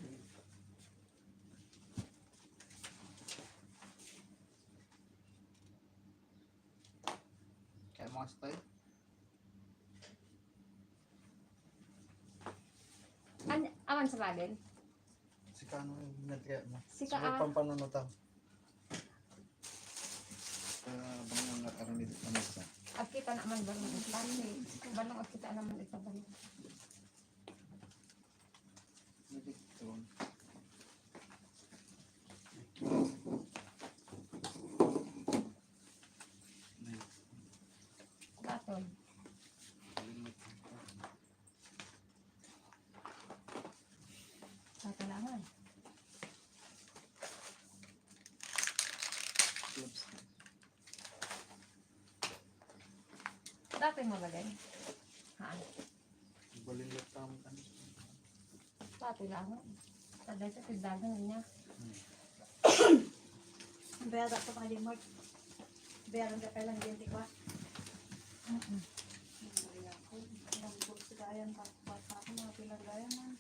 Kaya mga style? An-, awan sa bagay? Sika ano yung nagkaya mo? Sika, ah. Pampanunutan. Sa bang mga aramid ano sa? Agkita naman ba ng plastic? Balong agkita naman ito ba? Nagkita. Baton. Kailangan. Dati mo lagay? Ha? Balin lang tama kami. Pati lang. Kada sa tindahan niya. Bea, dapat ang limag. Bea, lang ka kailang din, di ba? Mm-mm. Ang bot sa gayan, bata ko, mga pinagayan, ah.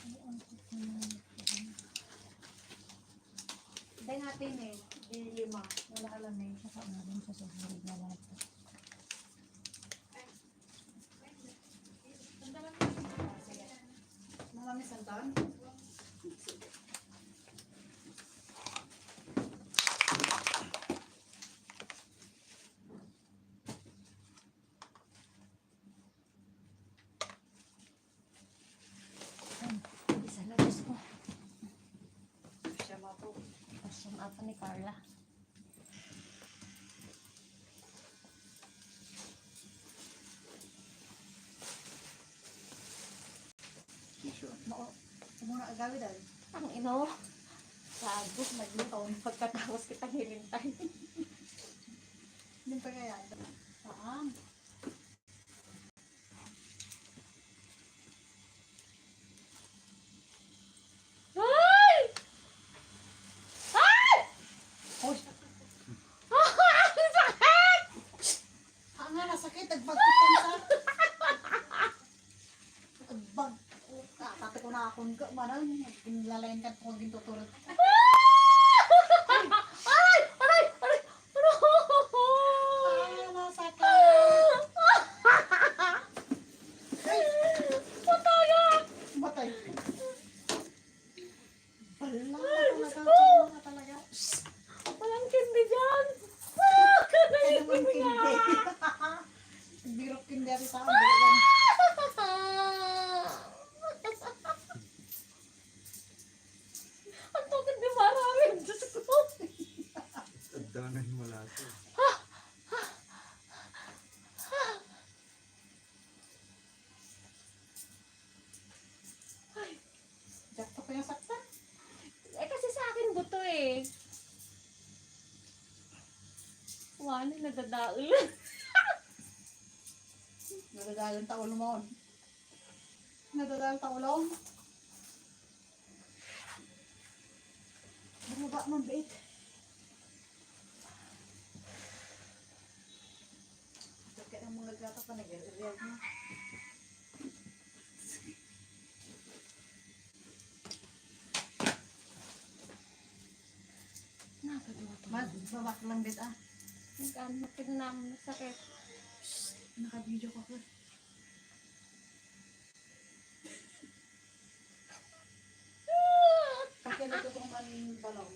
Ay, ang kukunan. Dahil natin eh, di lima. Wala alam eh. Saka nga dun sa susunod na lahat. Mami, santan? Ay, isa na, Diyos ko. Siya nga po. Siya nga po ni Carla. Tissue. Mao, muna agawid ay. Ang ino. Gago, nagluto. Pagkatapos kita nilintay. Yung pa kaya? Saan? Ay! Ay! Hoy! Ang sakit! Ang nga nasakit, nagbagkit ka sa. Nagbag-, ah, pati ko na akong ga-, manang, ginlalayan ka kung gintutulog. Ay! Aray! Aray! Aray! Ah, nasakit. Ay! Patay, ah! Matay. Bala, ay, Diyos ko! Talaga, talaga. Walang candy dyan! Ah! Ay, naman candy. Birok candy ati sa akin. Ang takot ni Mara, ay, Diyos ko. Agdangan mo lahat, eh. Ay. Jackpot ko yung saktan. Eh, kasi sa akin buto, eh. Wala, nadadaol. Nadadaol ang taulo mo. Nadadaol ang taulo. Bumaba man, bait. Kaya ang mga gata pa nag-react na. Mas, Babak lang bet, ah. Nagkan, makignam, masakit. Shh, naka-video ka, ka. Akin ito pong man balong.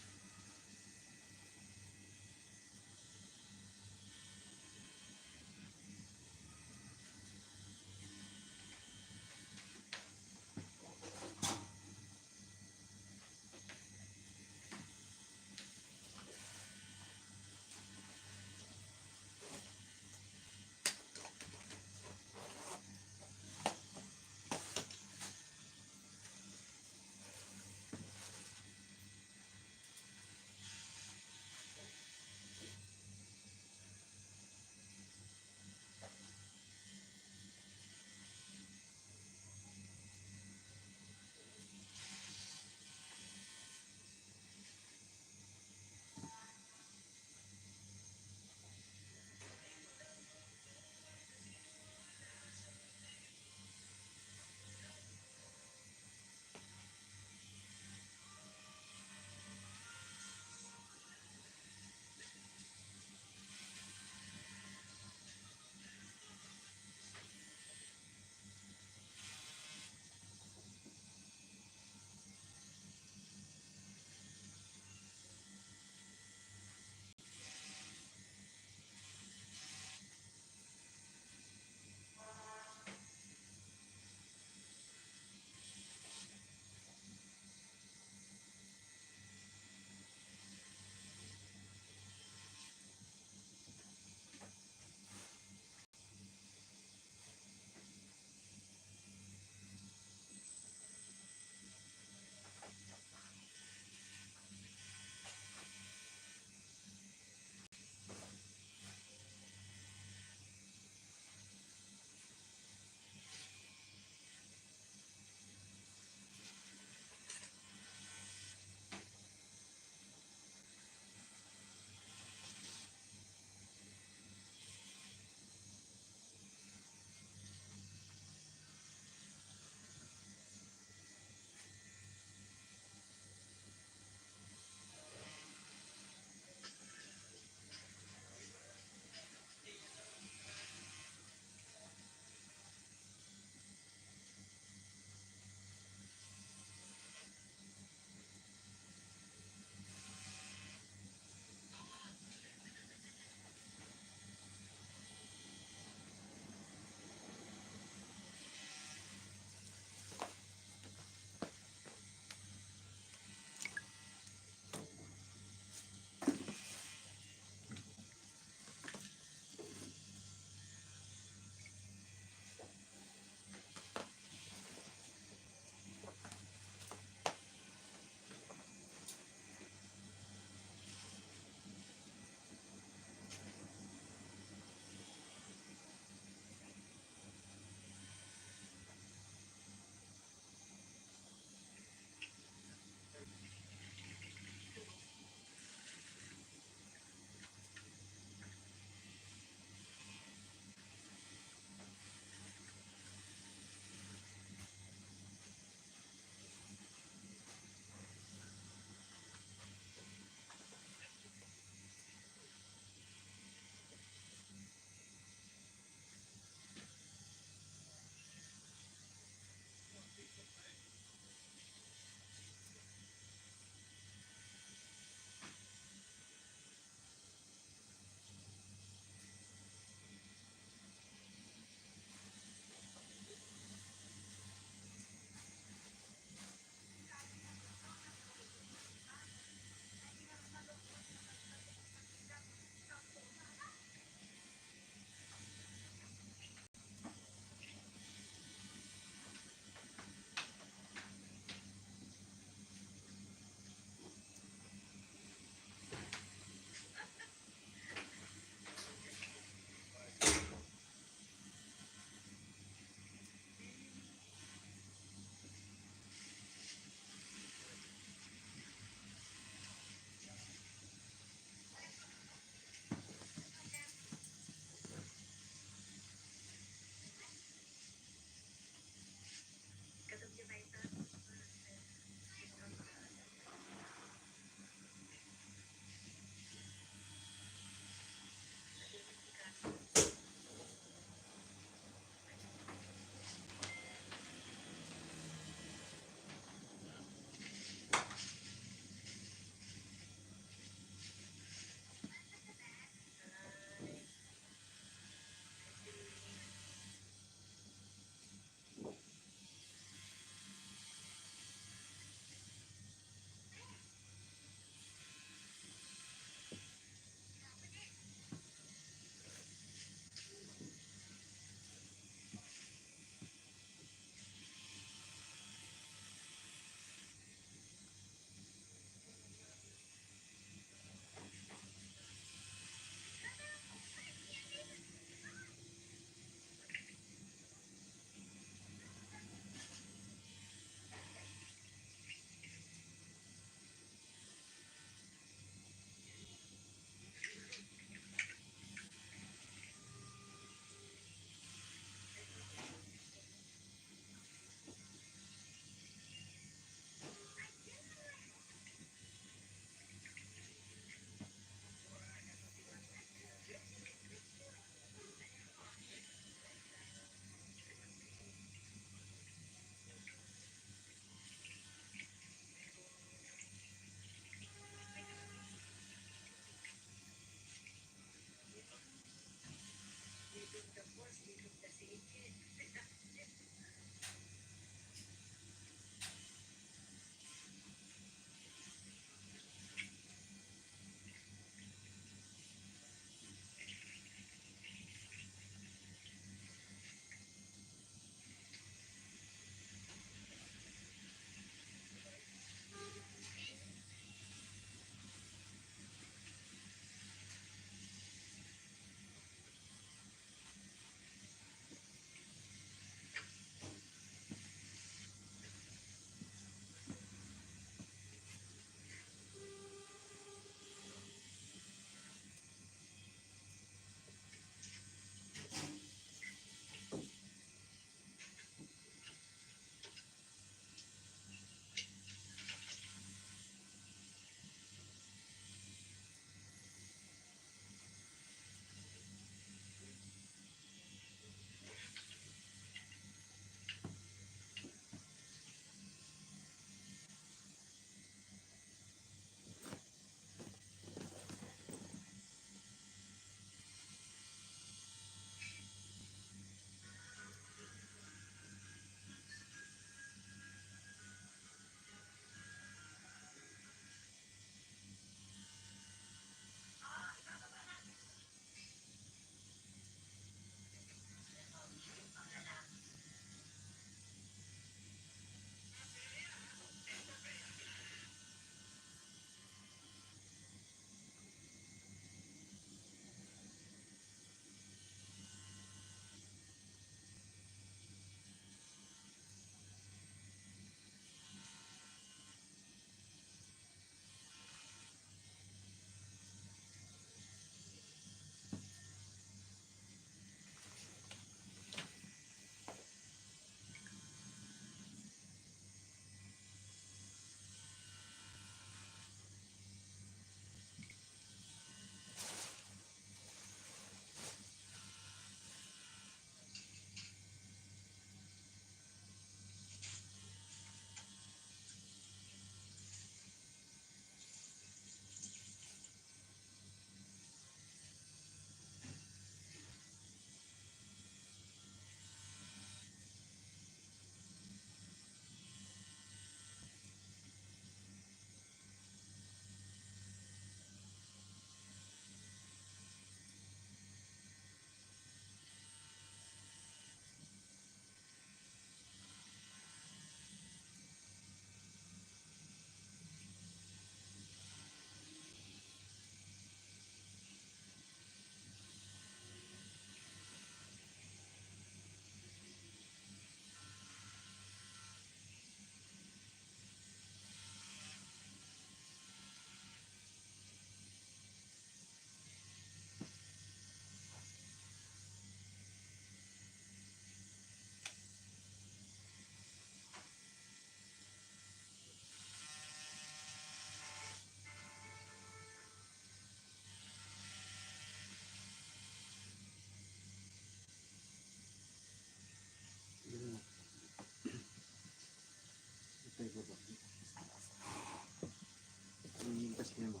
Yan mo.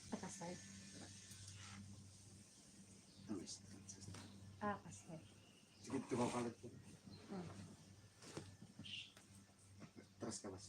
Takasay. Ah, kasay. Sige, tumaw ka lang. Hmm. Atras ka, mas.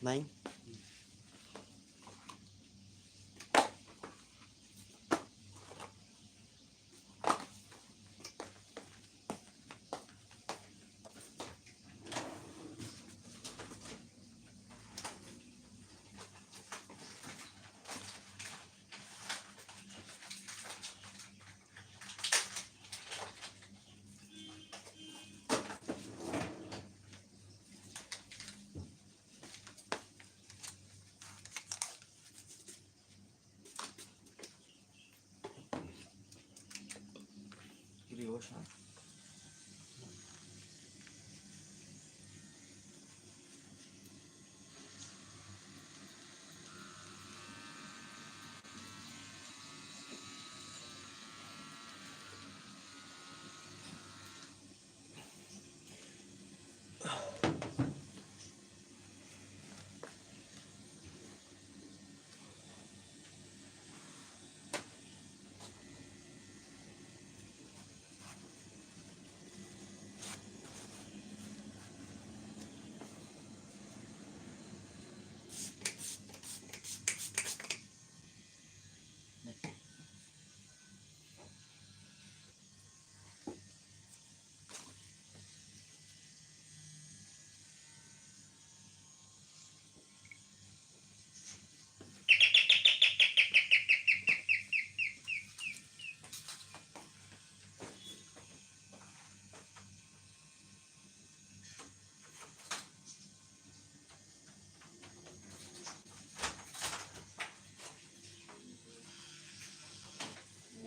Ay. Kiriwas na.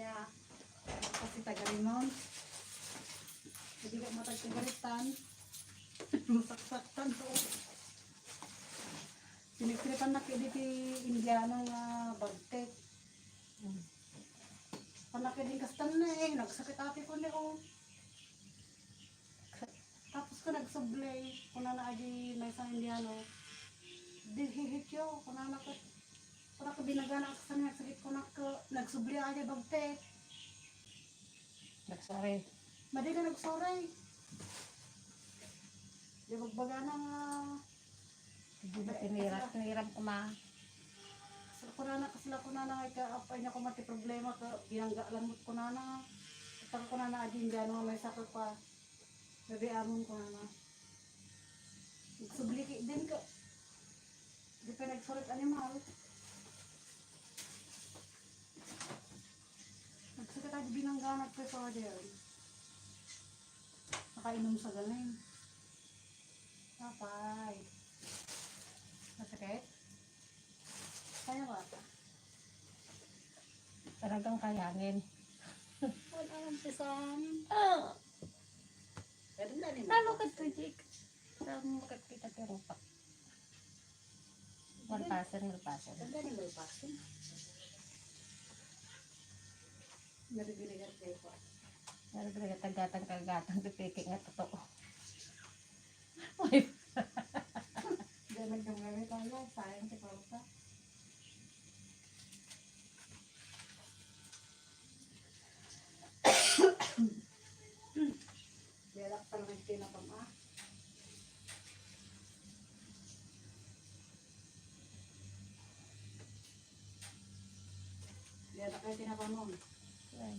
Ya, kasi taga-Rimon. Hindi ka matagtagaritan. Masaksaktan to. Pinagtripan na kaya diti Indiano nga bagtek. Panakit din kastan na eh. Nagsakit ati ko ni, oh. Tapos ko nagsubli, kunana adi maysa nga Indiano, "Did he hit you?" Kunana ko, kunana ko, "Binagana ka sa nagsakit," kunana ko, nagsubli adi bagtek. Nagsuray. Madi ka nagsuray. Di bagbagana nga, hindi na tinirak, tiniram ko na. Kasla kunana, kasla kunana nga ika, apay na ko mati problema ka, binangga lang mo kunana. Ita ko kunana, adi, Indiano nga maysa ka pa. Babi amon ko na. Nagsubli ki din ka. Di pa nagsurat animal. Nagsakit ako binangga, nagpreso ka dyan. Nakainom sa galing. Apay. Masakit? Kaya ba? Talagang kayangin. Wala ang pisan. Ah! Pero dali na. Lalo ka, Tujik. Sa makakita ka rupa. Malpasan, malpasan. Ang dali malpasan. Narigrigat kayo pa. Narigrigat, tagatang, kagatang, pipiki nga totoo. Uy. Diyan nagdamdami tayo, sayang si Papa. Diyan ako talaga tinapang, ah. Diyan ako tinapang mo. Ayan.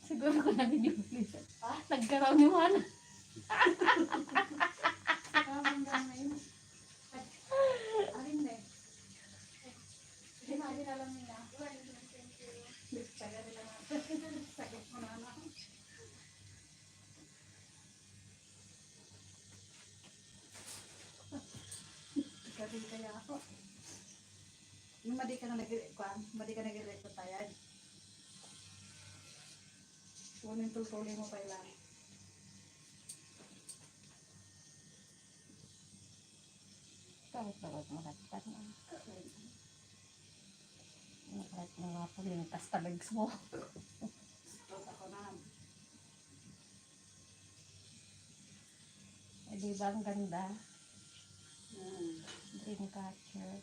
Siguro ko na ninyo, please. Ha? Nagkaraw ni Juan. Saka hanggang ngayon. Ay, alin na eh? Hindi na, hindi na lang nila. Thank you. Sakit ko na lang. Kasi kaya ako. Yung madi ka na nag-, kuwan, madi ka nag-record tayad. Kunin tultuloy mo pa lang. Takot-takot mo na. Takot mo nga pumintas talags mo. Takot ako na. Eh, di ba ang ganda? Mm. Dreamcatcher.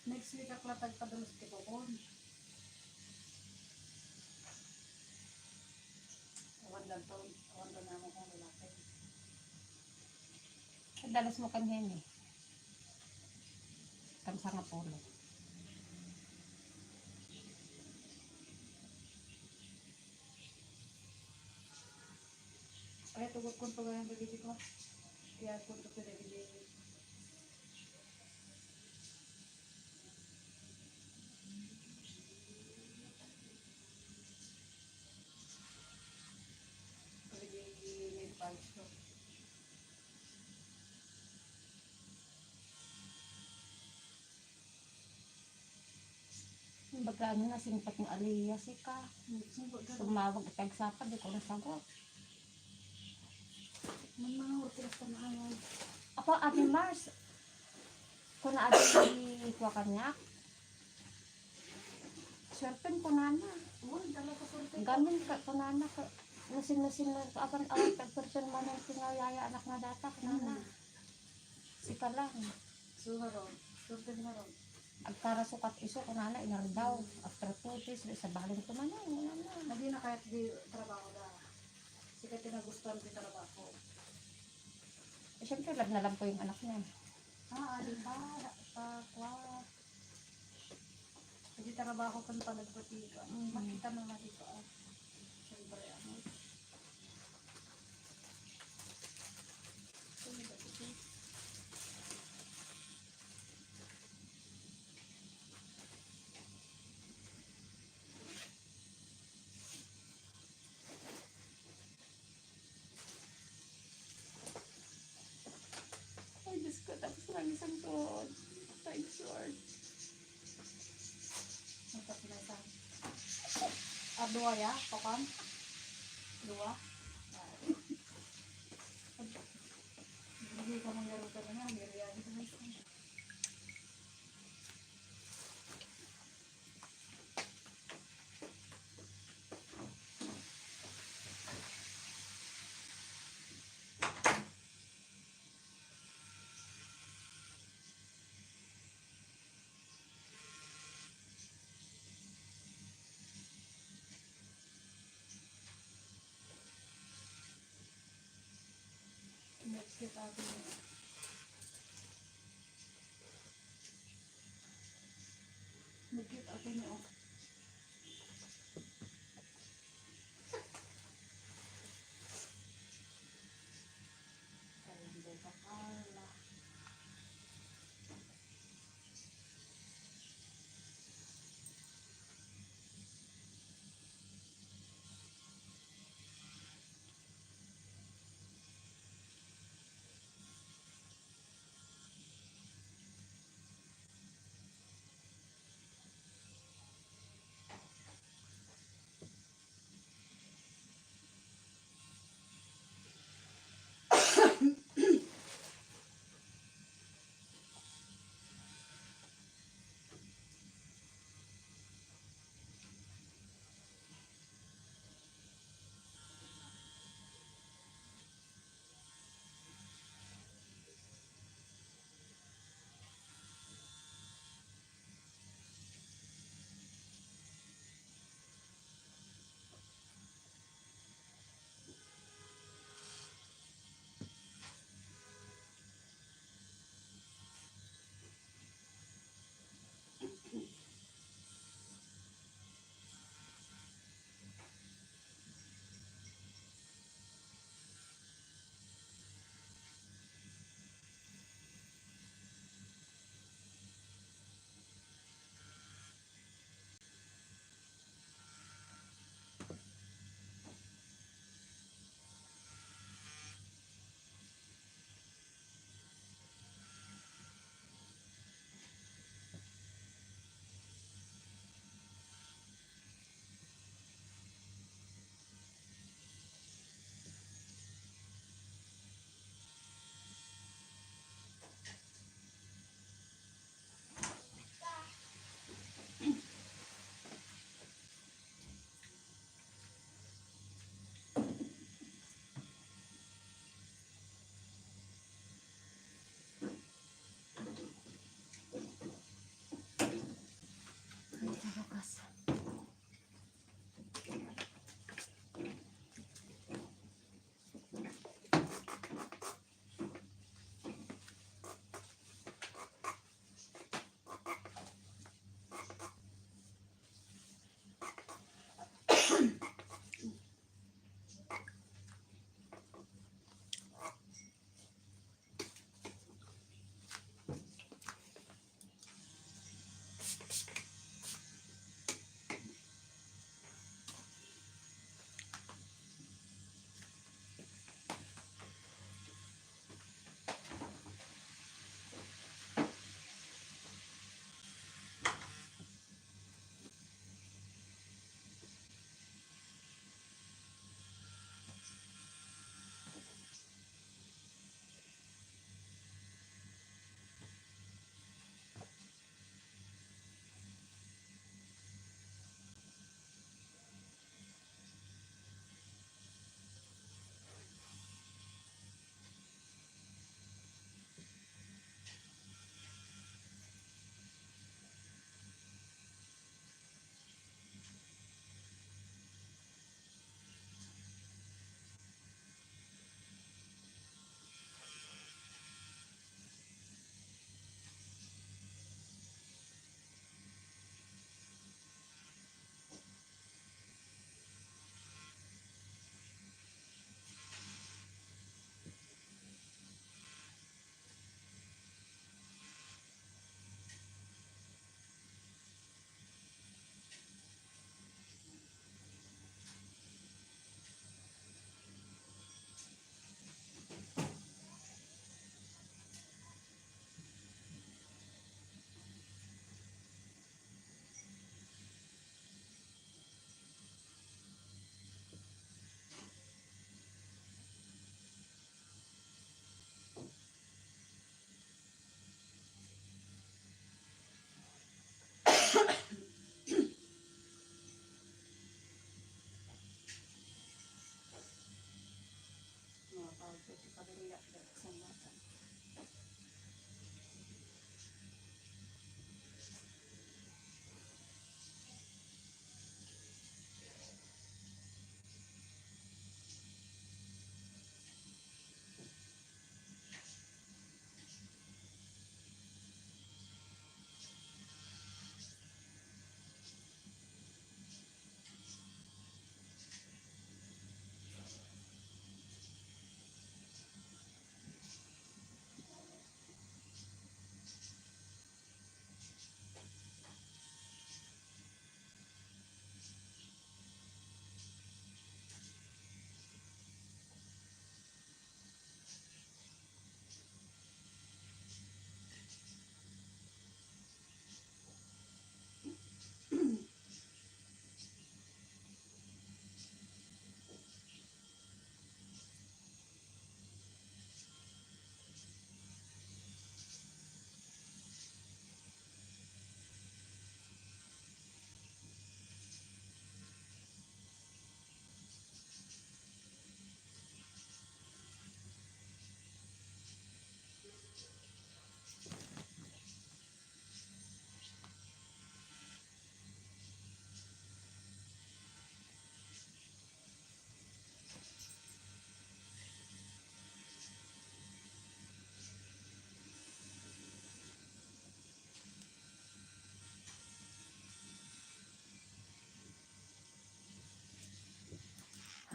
Next week ak la tagpadulus ti kukon. Awan danton, awan danton amo kong lalaki. Dalas mo kan Henny. Kan sangapulo. Ay, tugot ko to gayang dagiti ko. Kaya ko to dagiti. Dagiti may five to. Baga ano, nasingpat nga alias ika. Tumawag iti agsapa, di ko nasagot. May mga hotel sa mga Apo, Ate Mars, kuna adi kua kaniak. Swerten kunana. Uy, talaga swerten. Gamin ka kunana ka. Nasin-nasin na apan awan tagperson manen ti nga yaya anak nga data kunana. Hmm. Sika lang. So, nga ron. Swerten nga ron. Agkarasukat isu, kunana, inardaw. After two days, sabalen ko man, eh, kunana. Nagina kayat di trabaho da. Sika ti nagustuhan ti trabaho. Eh, siyempre, love na love ko yung anak niya. Ah, adi pa, pa, kwa. Adi trabaho kan panagpati ka. Mm. Makita na nga dito, ah. Siyempre, ano. Ay, Diyos ko, tapos na ang isang tuod. Thanks, Lord. Ang tatlo sa, ah, dua ya, papan? Dua? Ah. Hindi ka mangyaro ka na nga, hindi ready ka na. Nagkit ako niya. Nagkit ako niya, oh. Ay, hindi ka pala.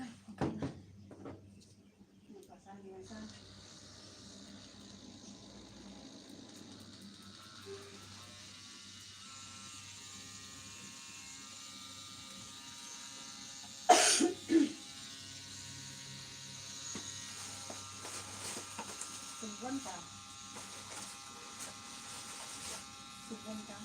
Ay, okay na. Nagpasali na siya. Subuan ka. Subuan ka.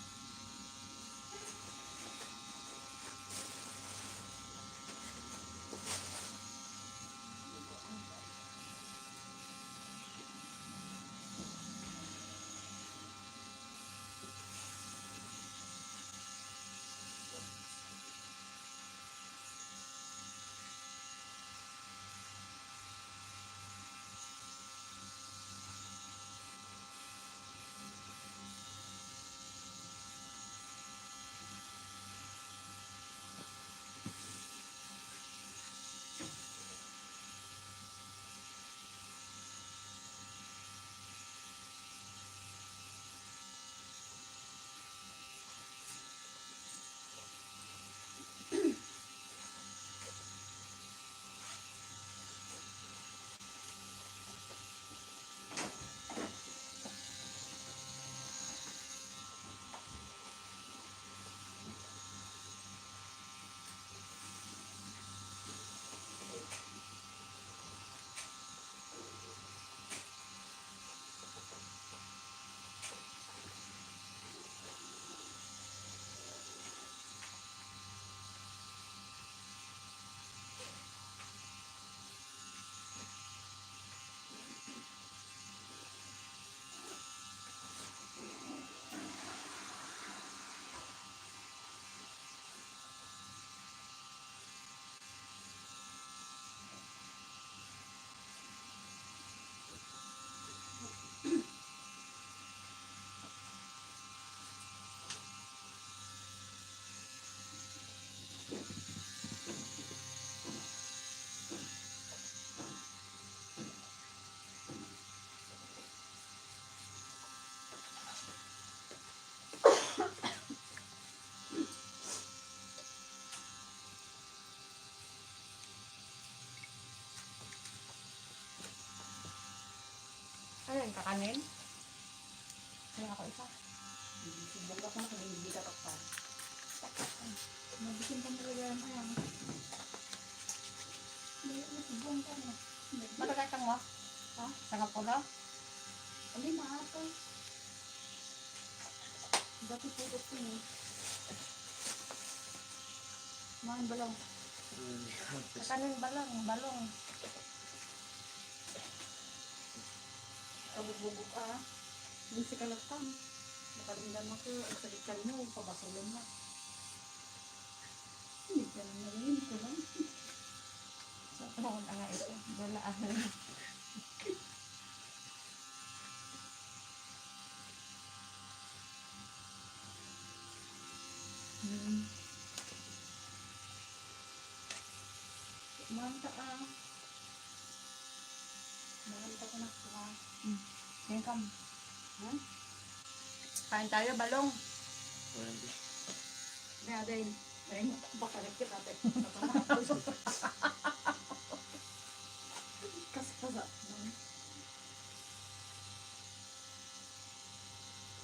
Ano yung kakanin? Kaya ako isa. Hindi, subok ako, hindi ka pa. Mabisin ka talaga yan, ayan. Hindi, subok ka na. Matagal kang mo? Ha? Singapore? Hindi, maato. Dati pulot ko eh. Mangan balong. Hmm. Kakanin balong, balong. Kabubugok, ah. Yung si Kalakang. Nakaramdam ako, ang sakit ka mo, pabasulan na. Hindi ka na narinig ko lang. Sa tawag nga ito, wala ako. Mm. Manta, ah. Manta ko na, ah. Mm. Welcome. Hmm? Kain tayo, balong. Walang di. May again. May baka nagkita tayo. Kas-, kasa. Hmm.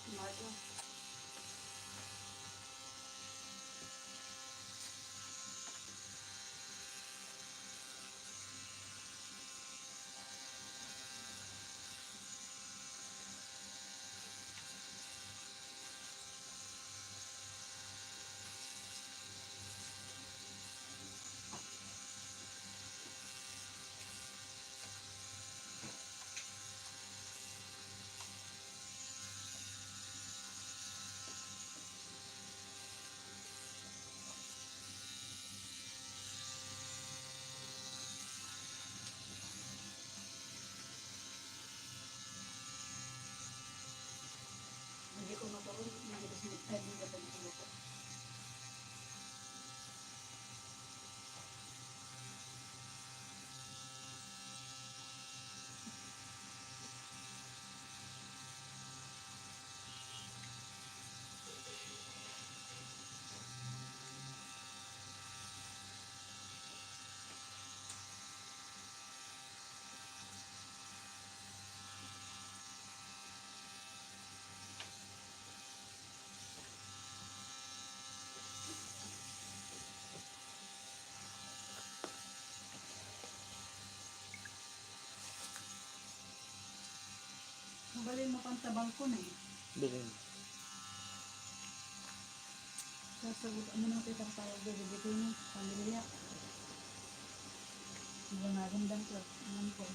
Tomato. Hindi ko makaroon, hindi ko sinigtan, hindi ko makaroon. Mabalin mo pang tabang ko na eh. Bilin. Sasagot, ano nang titang tawag doon? Bibigay mo, pamilya. Hindi nga rin lang ko. Alam ko.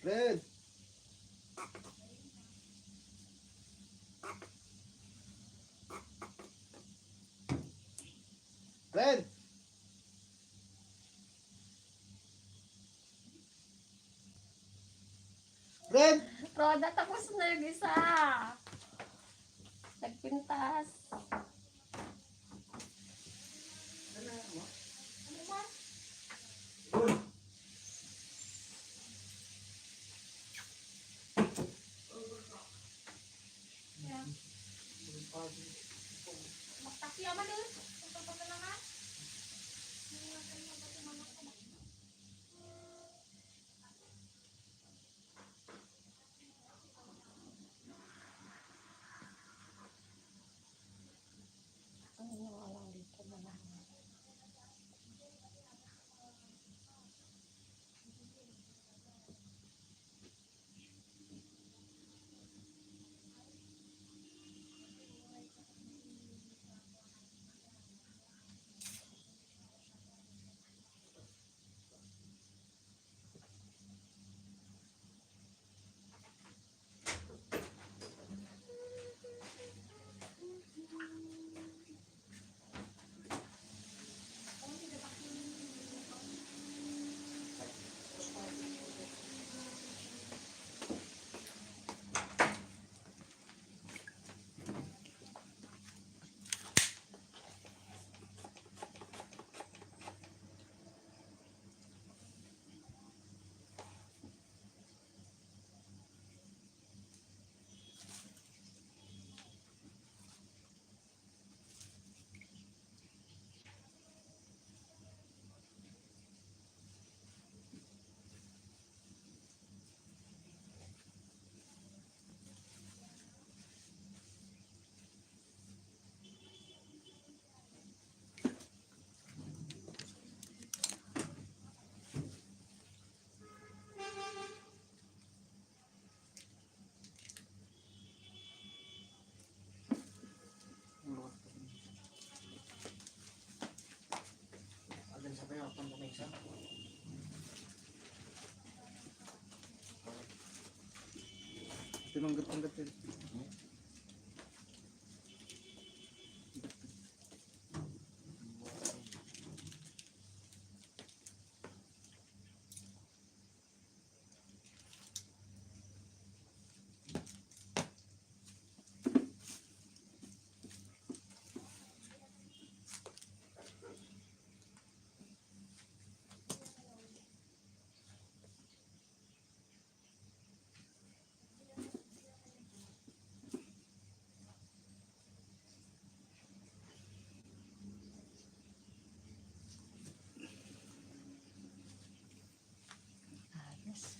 Red! Red! Red! Rhoda, tapos na yung isa. Nagpintas. Ano man? Magtaki aman eh. Ang pagpagkalangan. Ano nga lang dito, mga Agan sa kayo, pang kumisa. Pinanggat-anggat yun. Ayos.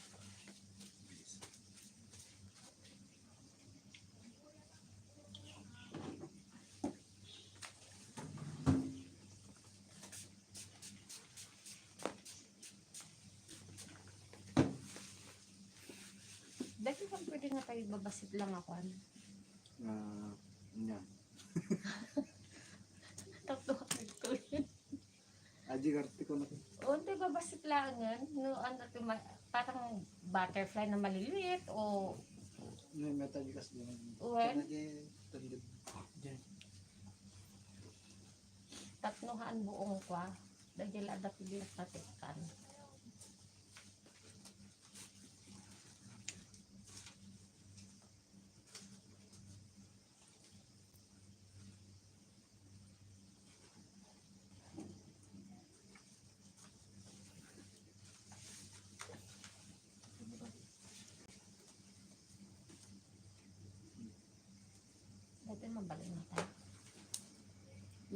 Dati pang pwede nga tayo babasit lang ako, ano? Ah, yan. Tatlo ka nagtuloy. Aji, karte ko na. O, hindi, babasit langan. No, ano, to, ma-, parang butterfly na maliliit, o. May meta di kas din. Uwan. Kaya di tundog. Diyan. Tatnohan buong kwa. Dahil ada pili patikan. Dati mabaling na tayo.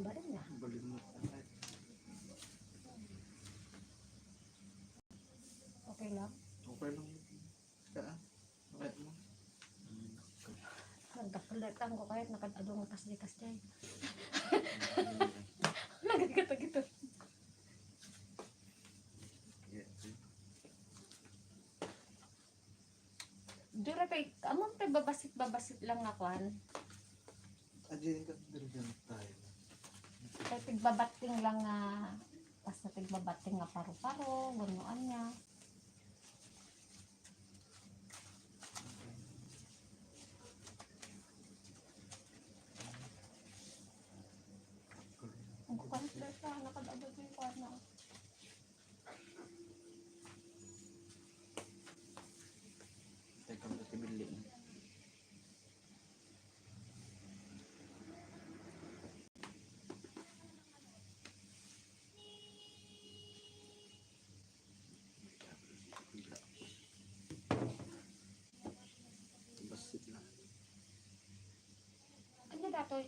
Baling na. Baling na tayo. Tangko kayat nakadadong kas di kas jay. Nagagata gitu. Dura tay, amon tay babasit-babasit lang nga kwan. Aja yung dirigan tayo. Tay tigbabatting lang nga, basta tigbabatting nga paru-paro, wano ania. Ang kuwan, nakadabot yung kuwan na. Teka, pati bili. Basit lang. Ano datoy?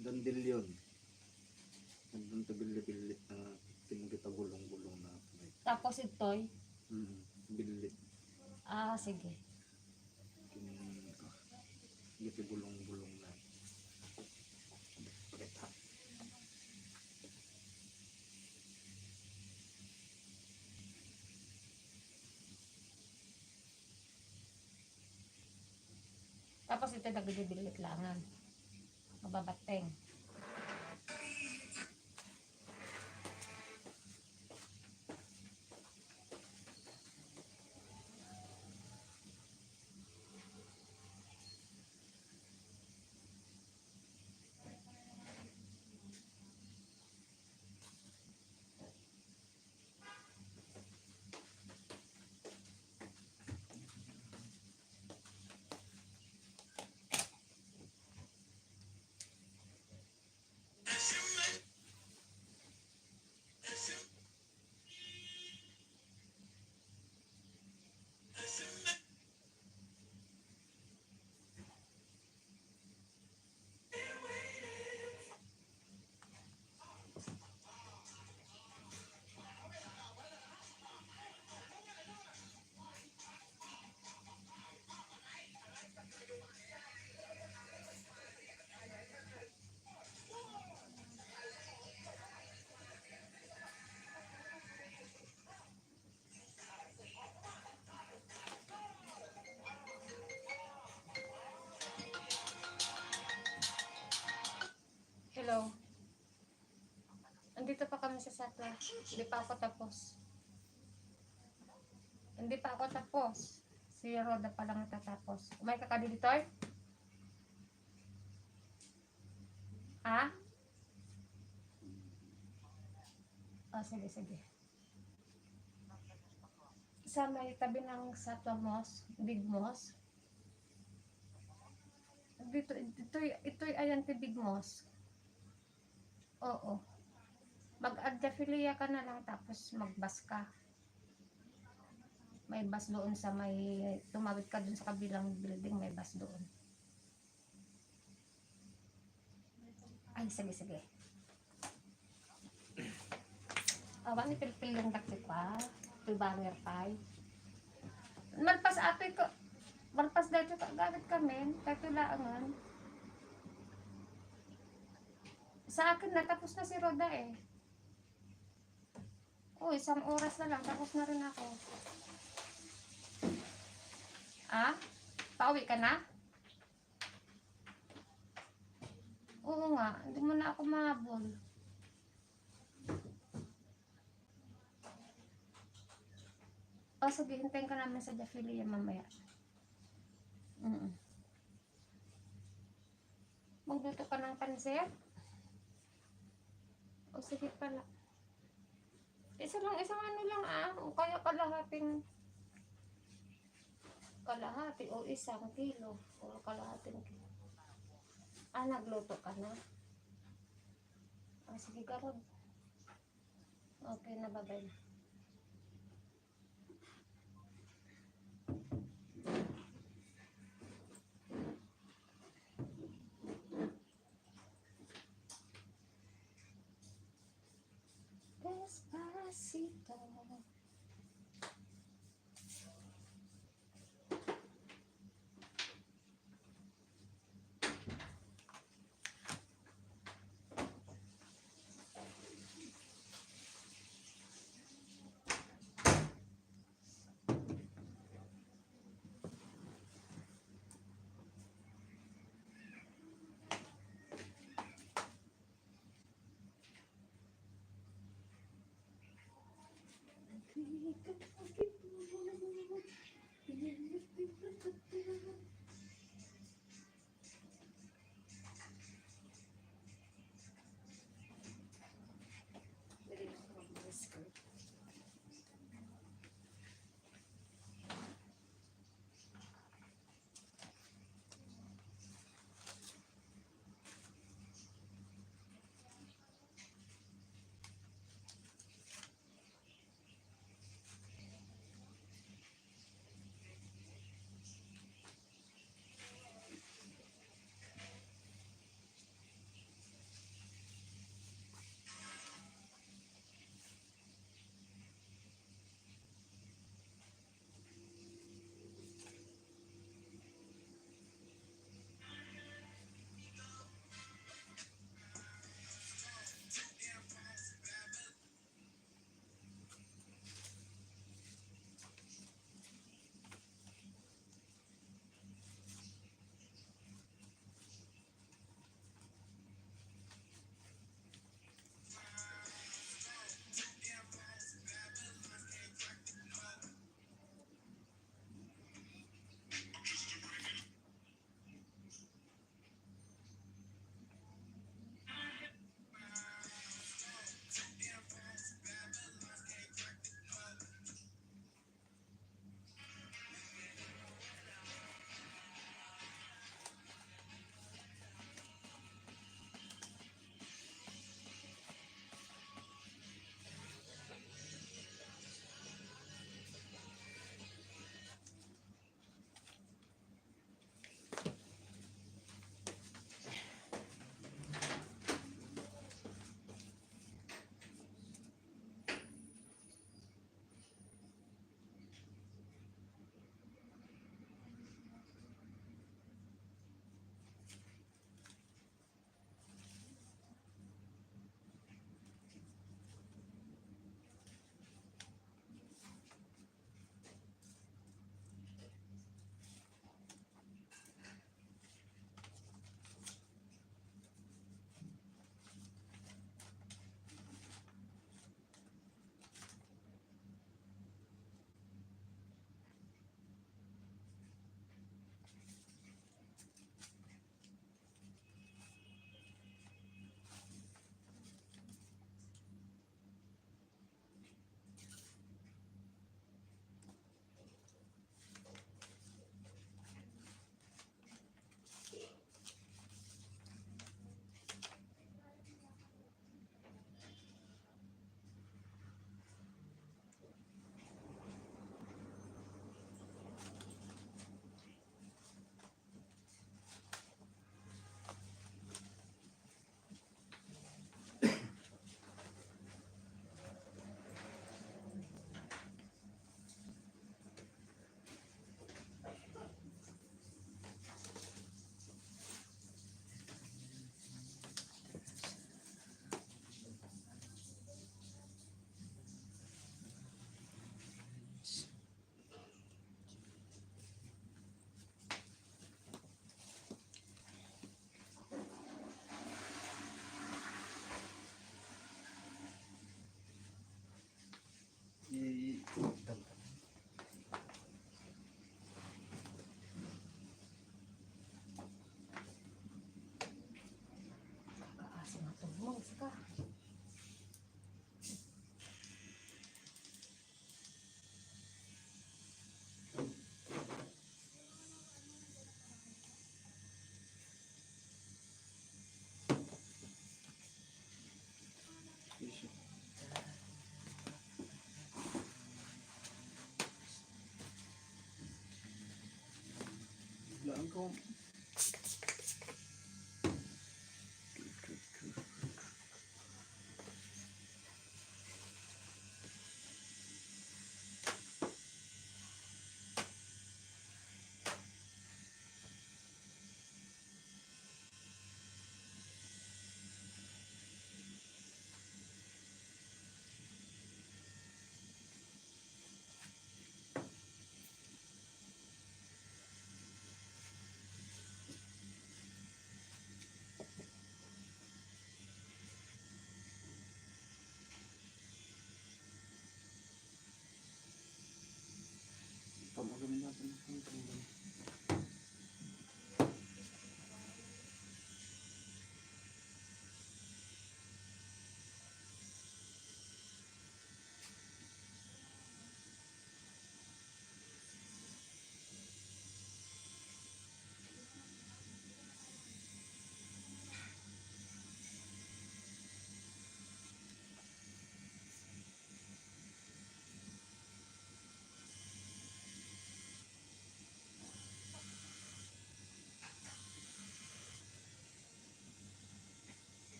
Dandelion. Nagdun to billi-billi na, tinagita gulong-gulong na. Tapos itoy? Mm, billi. Ah, sige. Kin-, ah, iti gulong-gulong na. Pakita. Tapos ito, dagiti billit langan. Mababatteng. Hello. Andito pa kami sa satwa. Hindi pa ako tapos. Hindi pa ako tapos. Si Rhoda pa lang natatapos. Umay ka kadi ditoy? Ha? Oh, sige, sige. Sa may tabi ng Satwa Mosque, Big Mosque. Dito, ito, ito'y ayan ti Big Mosque. Oo. Mag-Al Jafiliya ka na lang tapos mag-bus ka. May bus doon sa may, tumawid ka dun sa kabilang building, may bus doon. Ay, sige, sige. Awan ni pilpil yung dakti pa. Ito'y banger pa. Malpas atoy ko. Malpas dahil ko gamit kami. Kaya kailangan. Sa akin, natapos na si Rhoda eh. Oh, isang oras na lang. Tapos na rin ako. Ah? Pauwi ka na? Oo nga, hindi mo na ako mahabol. O sige, hintayin ka namin sa Jafiliya mamaya. Mm. Magluto ka ng pansit? O sige pala. Isa lang, isang ano lang ah. O kaya kalahating, kalahati o isang kilo. O kalahating kilo. Ah, nagluto ka na? Ah, sige, garod. Okay na, babay na. Despacito. Kaas nga tumong ka. Langkong.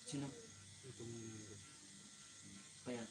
Sino? Kaya.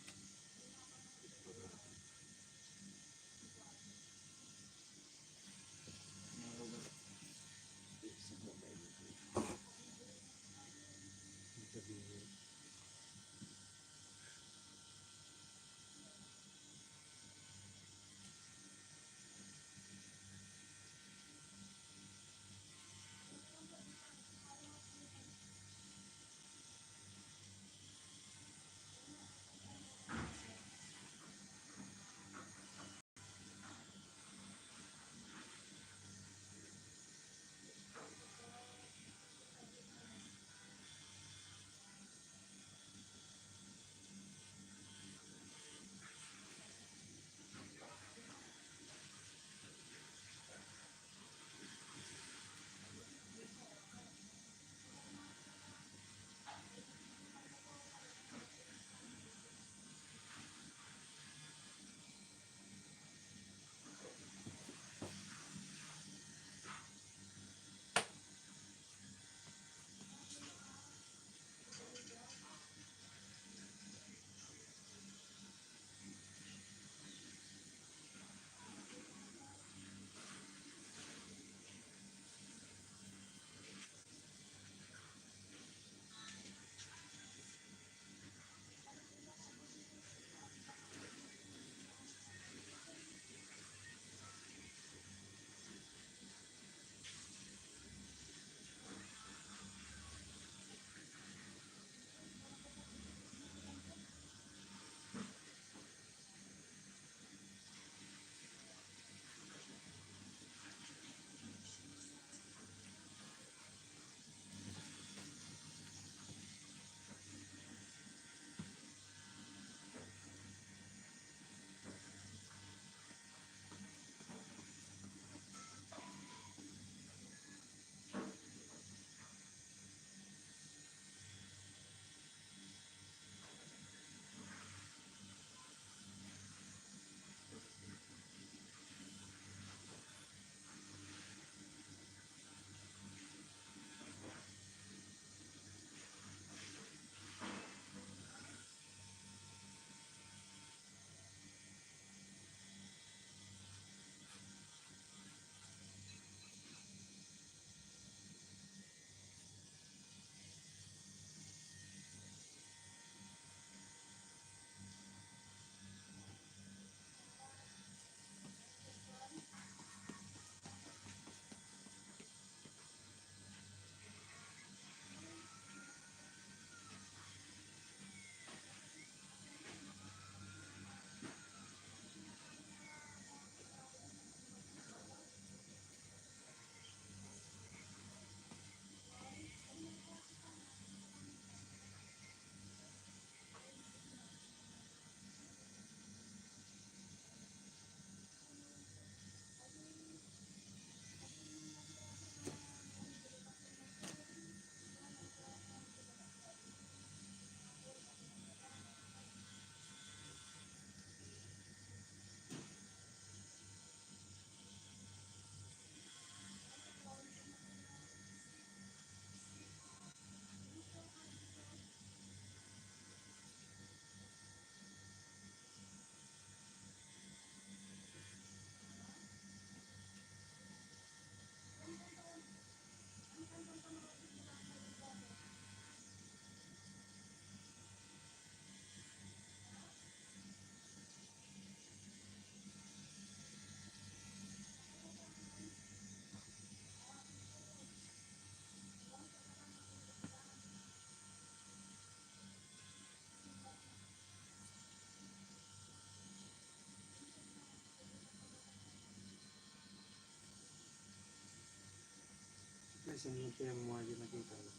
Kasi yung kaya mo aja nakita mo.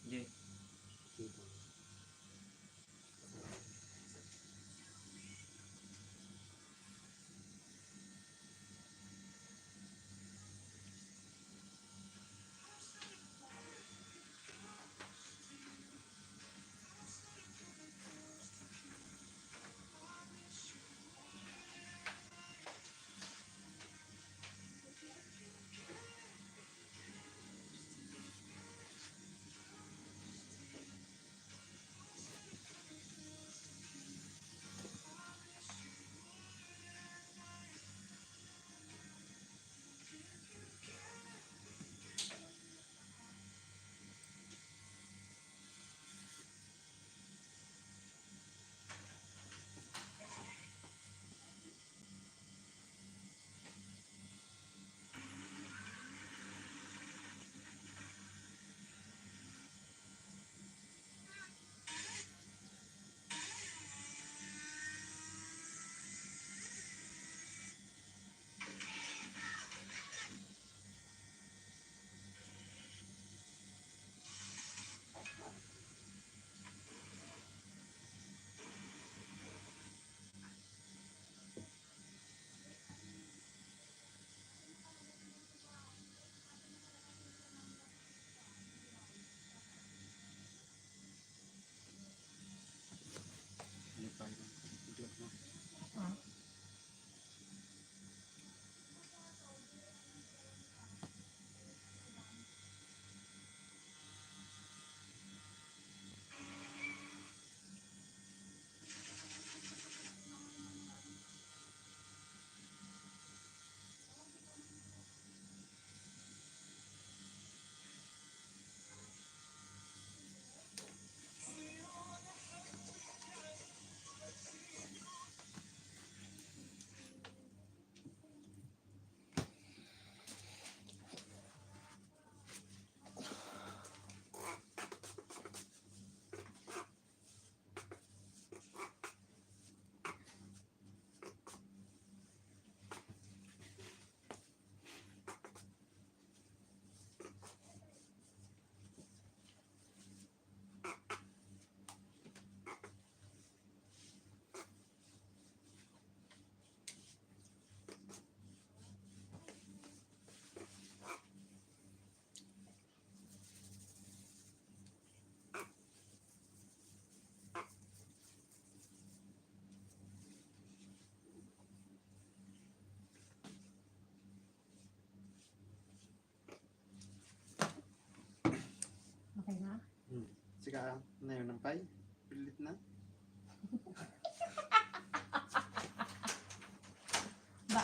Di. Kita mo. Ah, ano yun, ang pie? Pilit na. Ba,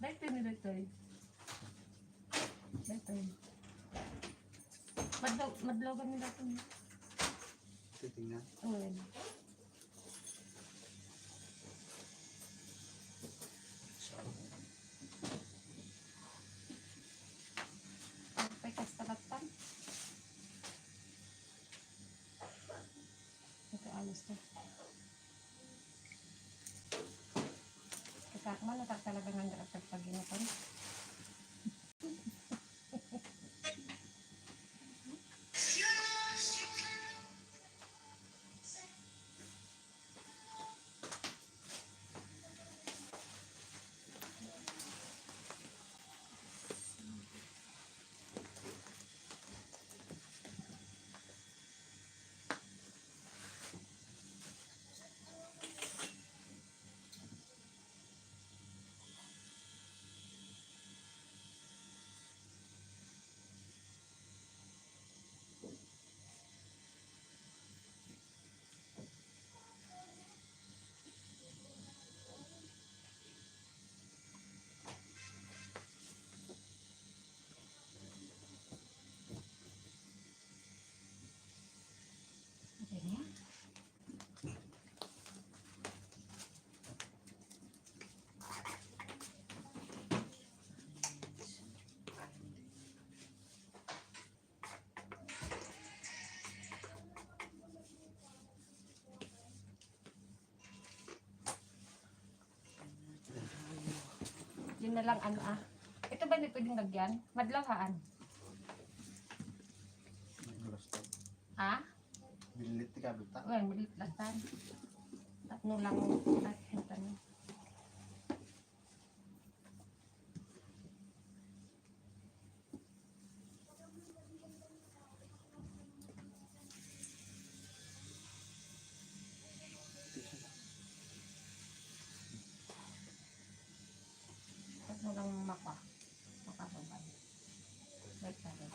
dahil pinili to eh. Dahil to eh. Madlaw, madlaw kami dati. Titingnan. Oo, yun. Perfect, hasta batang. Ito, ayos to. Kaya man, nata talaga nga ang pagpaginutan. Yun na lang, ano, ah. Ito ba hindi pwedeng lagyan? Madlaw, haan. Ha? Bilit ti kabita. Well, bilit lang tan. Tapno lang. Ay, ito na. Tapno lang maka. Makababay. Balik na rin.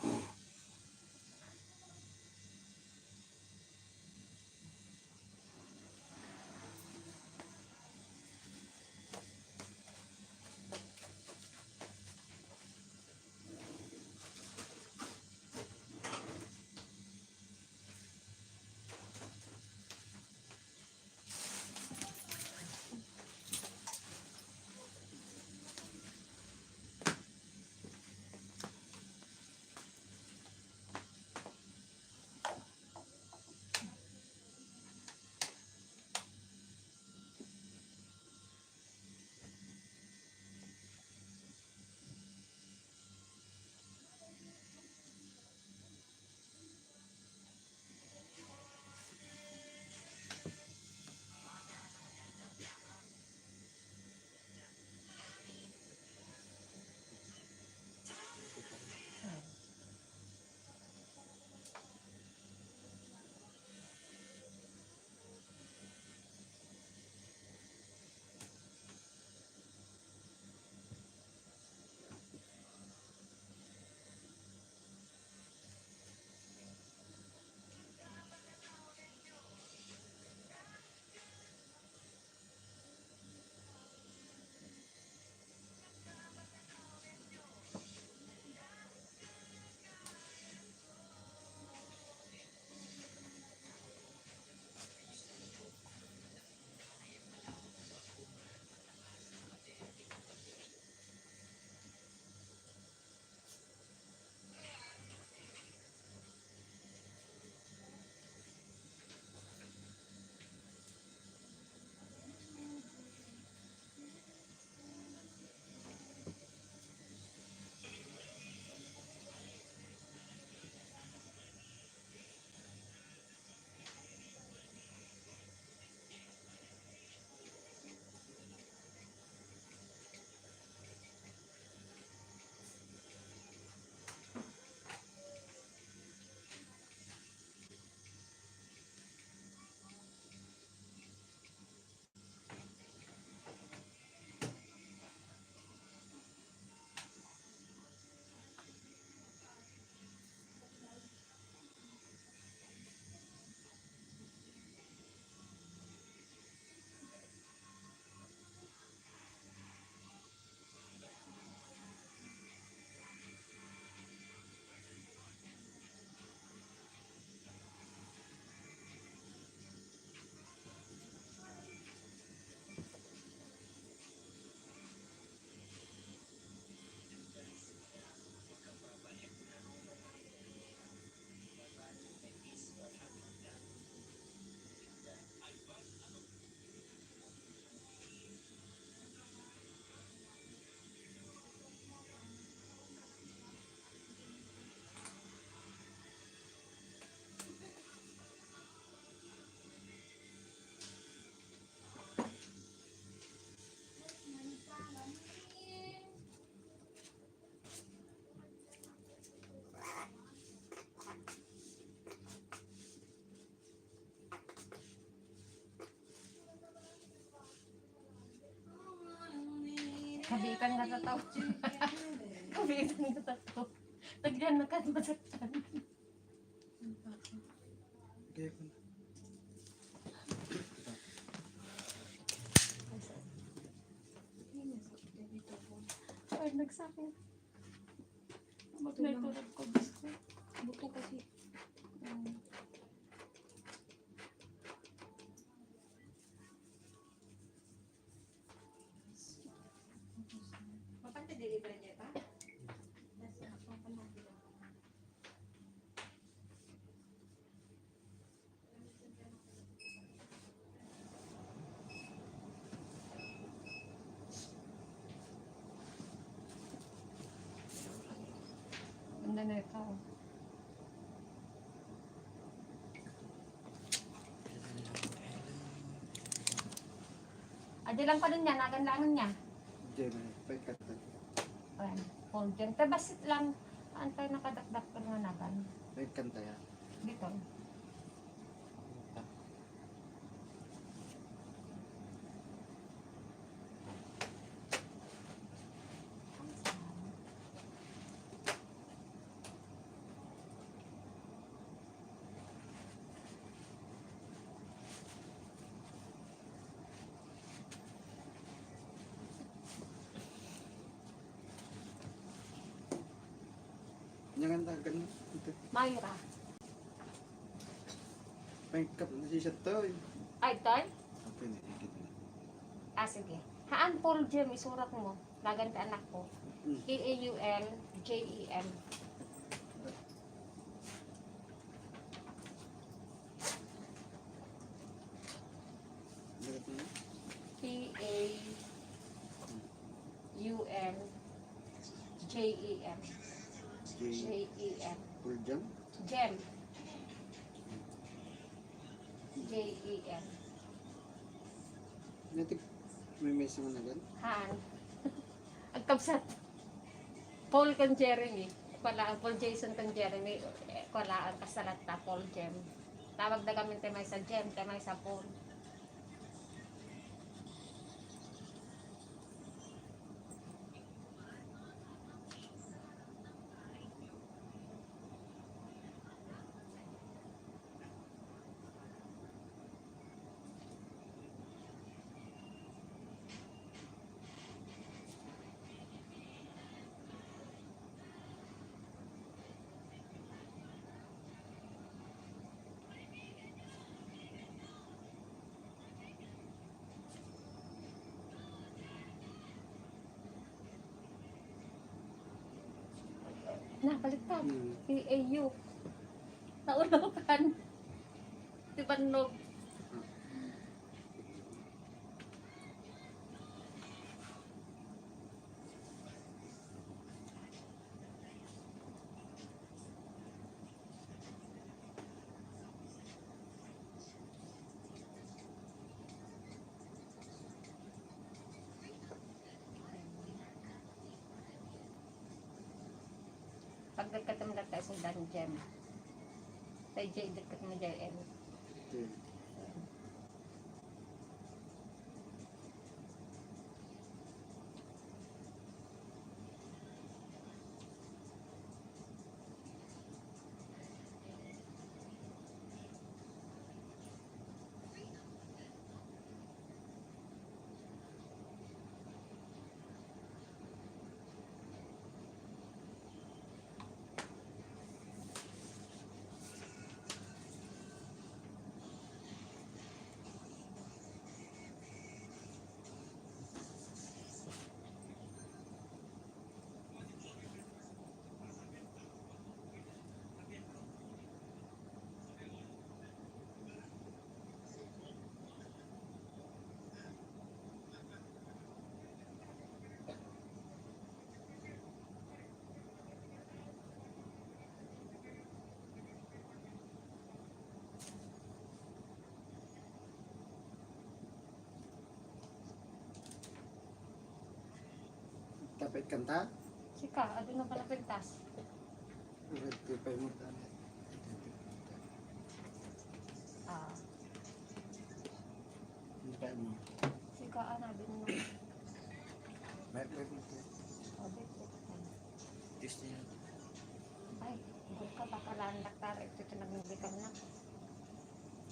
Kabiitan nga tataw. Kabiitan nga tataw. Tagyan na ka masaktan. Kaya ko na. Ay, nagsakit. Ba't may tulog ko, Diyos ko? Buto kasi. Um, Mapante delivery niya pa? Anda na ikaw. Adi lang pa din niya, nagan lang niya. Diyan, may kanta. Ayan, Paul Jam. Tabasit lang, antay nakadakdak pa nga nagan. May kanta yan. Dito. Yan ang tagan mo. Ito. Myra. May kap-, nasisat to eh. Ay, Toy? Okay, naikit na. Ah, sige. Haan Paul Jem, isurat mo. Nagan ti anak ko. Mm. P A U L J E M. P A U M J E M. J-, J E M. Paul Jam? Jem. J E M. Natik-, may mesa nga nagan? Haan. Agkabsat. Paul kan Jeremy. Kuala, Paul Jason kan Jeremy. Eh, kuala, ang kasalat ta, Paul Jem. Tawag da kami ti maysa Jem, ti maysa Paul. Na, baliktad. Hmm. P A U. Naulokan. Ti bannog. Pagdagkat mo dagta isu dan Jem. Tay J, dagkat mo J M. Okay. Tapit kanta? Sika, adu na pala pintas. Red T five mo, tama. Ah. Hindi pa mo. Sika, ah, nabi mo. May, may, may. Tuesday na. Ay, hindi ka baka lang nakatara ito, ito nagmilikan na.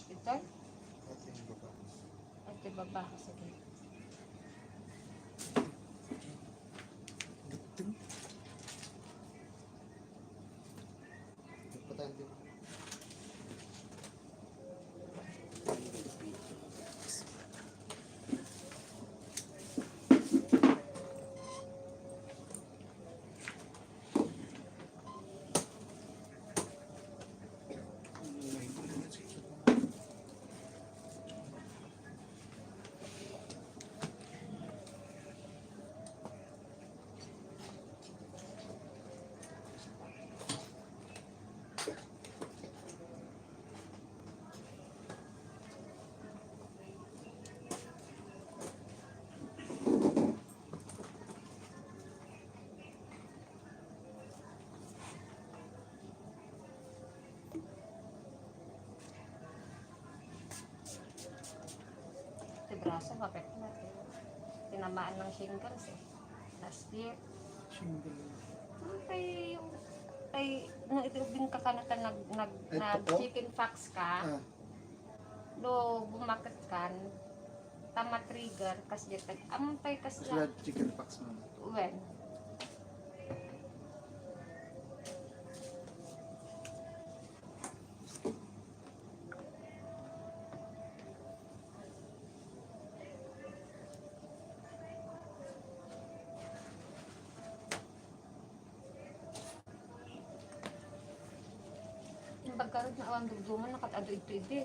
Ito? Ito yung baba. Ito yung baba, sige. Importante. Sa braso, bakit na? Tinamaan ng shingles eh. Last year. Shingles. Ay, yung, ay, nung ito din ka kanata nag, nag, Ay, nag toko? Chicken pox ka, Ah. no, bumakit kan, tama trigger, kas dyan, tag-, ampay kas Sila la. Chicken pox mo. When? Yung pagkarod na awan dugdungan, nakatado ito, ito.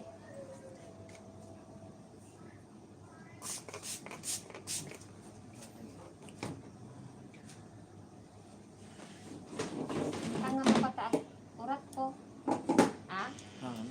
Ang mga pata, urat ko. Ah? Ah.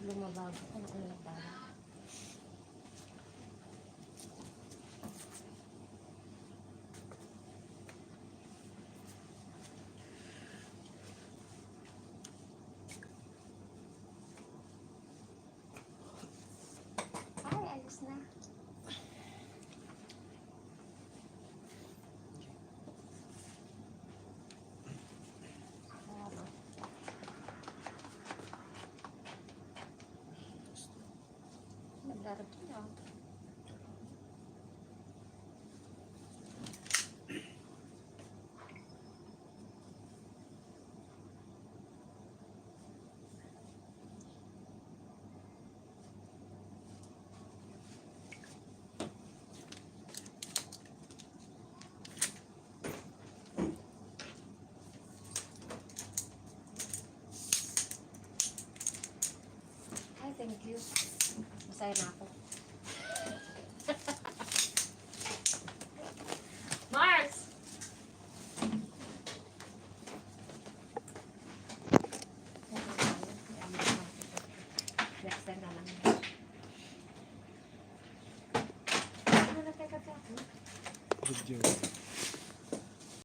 Lumabas ako, ano, ano, ano. Ay, thank you. Masaya na ako. Mars! Next time na lang. Ano na, teka, teka. Good job.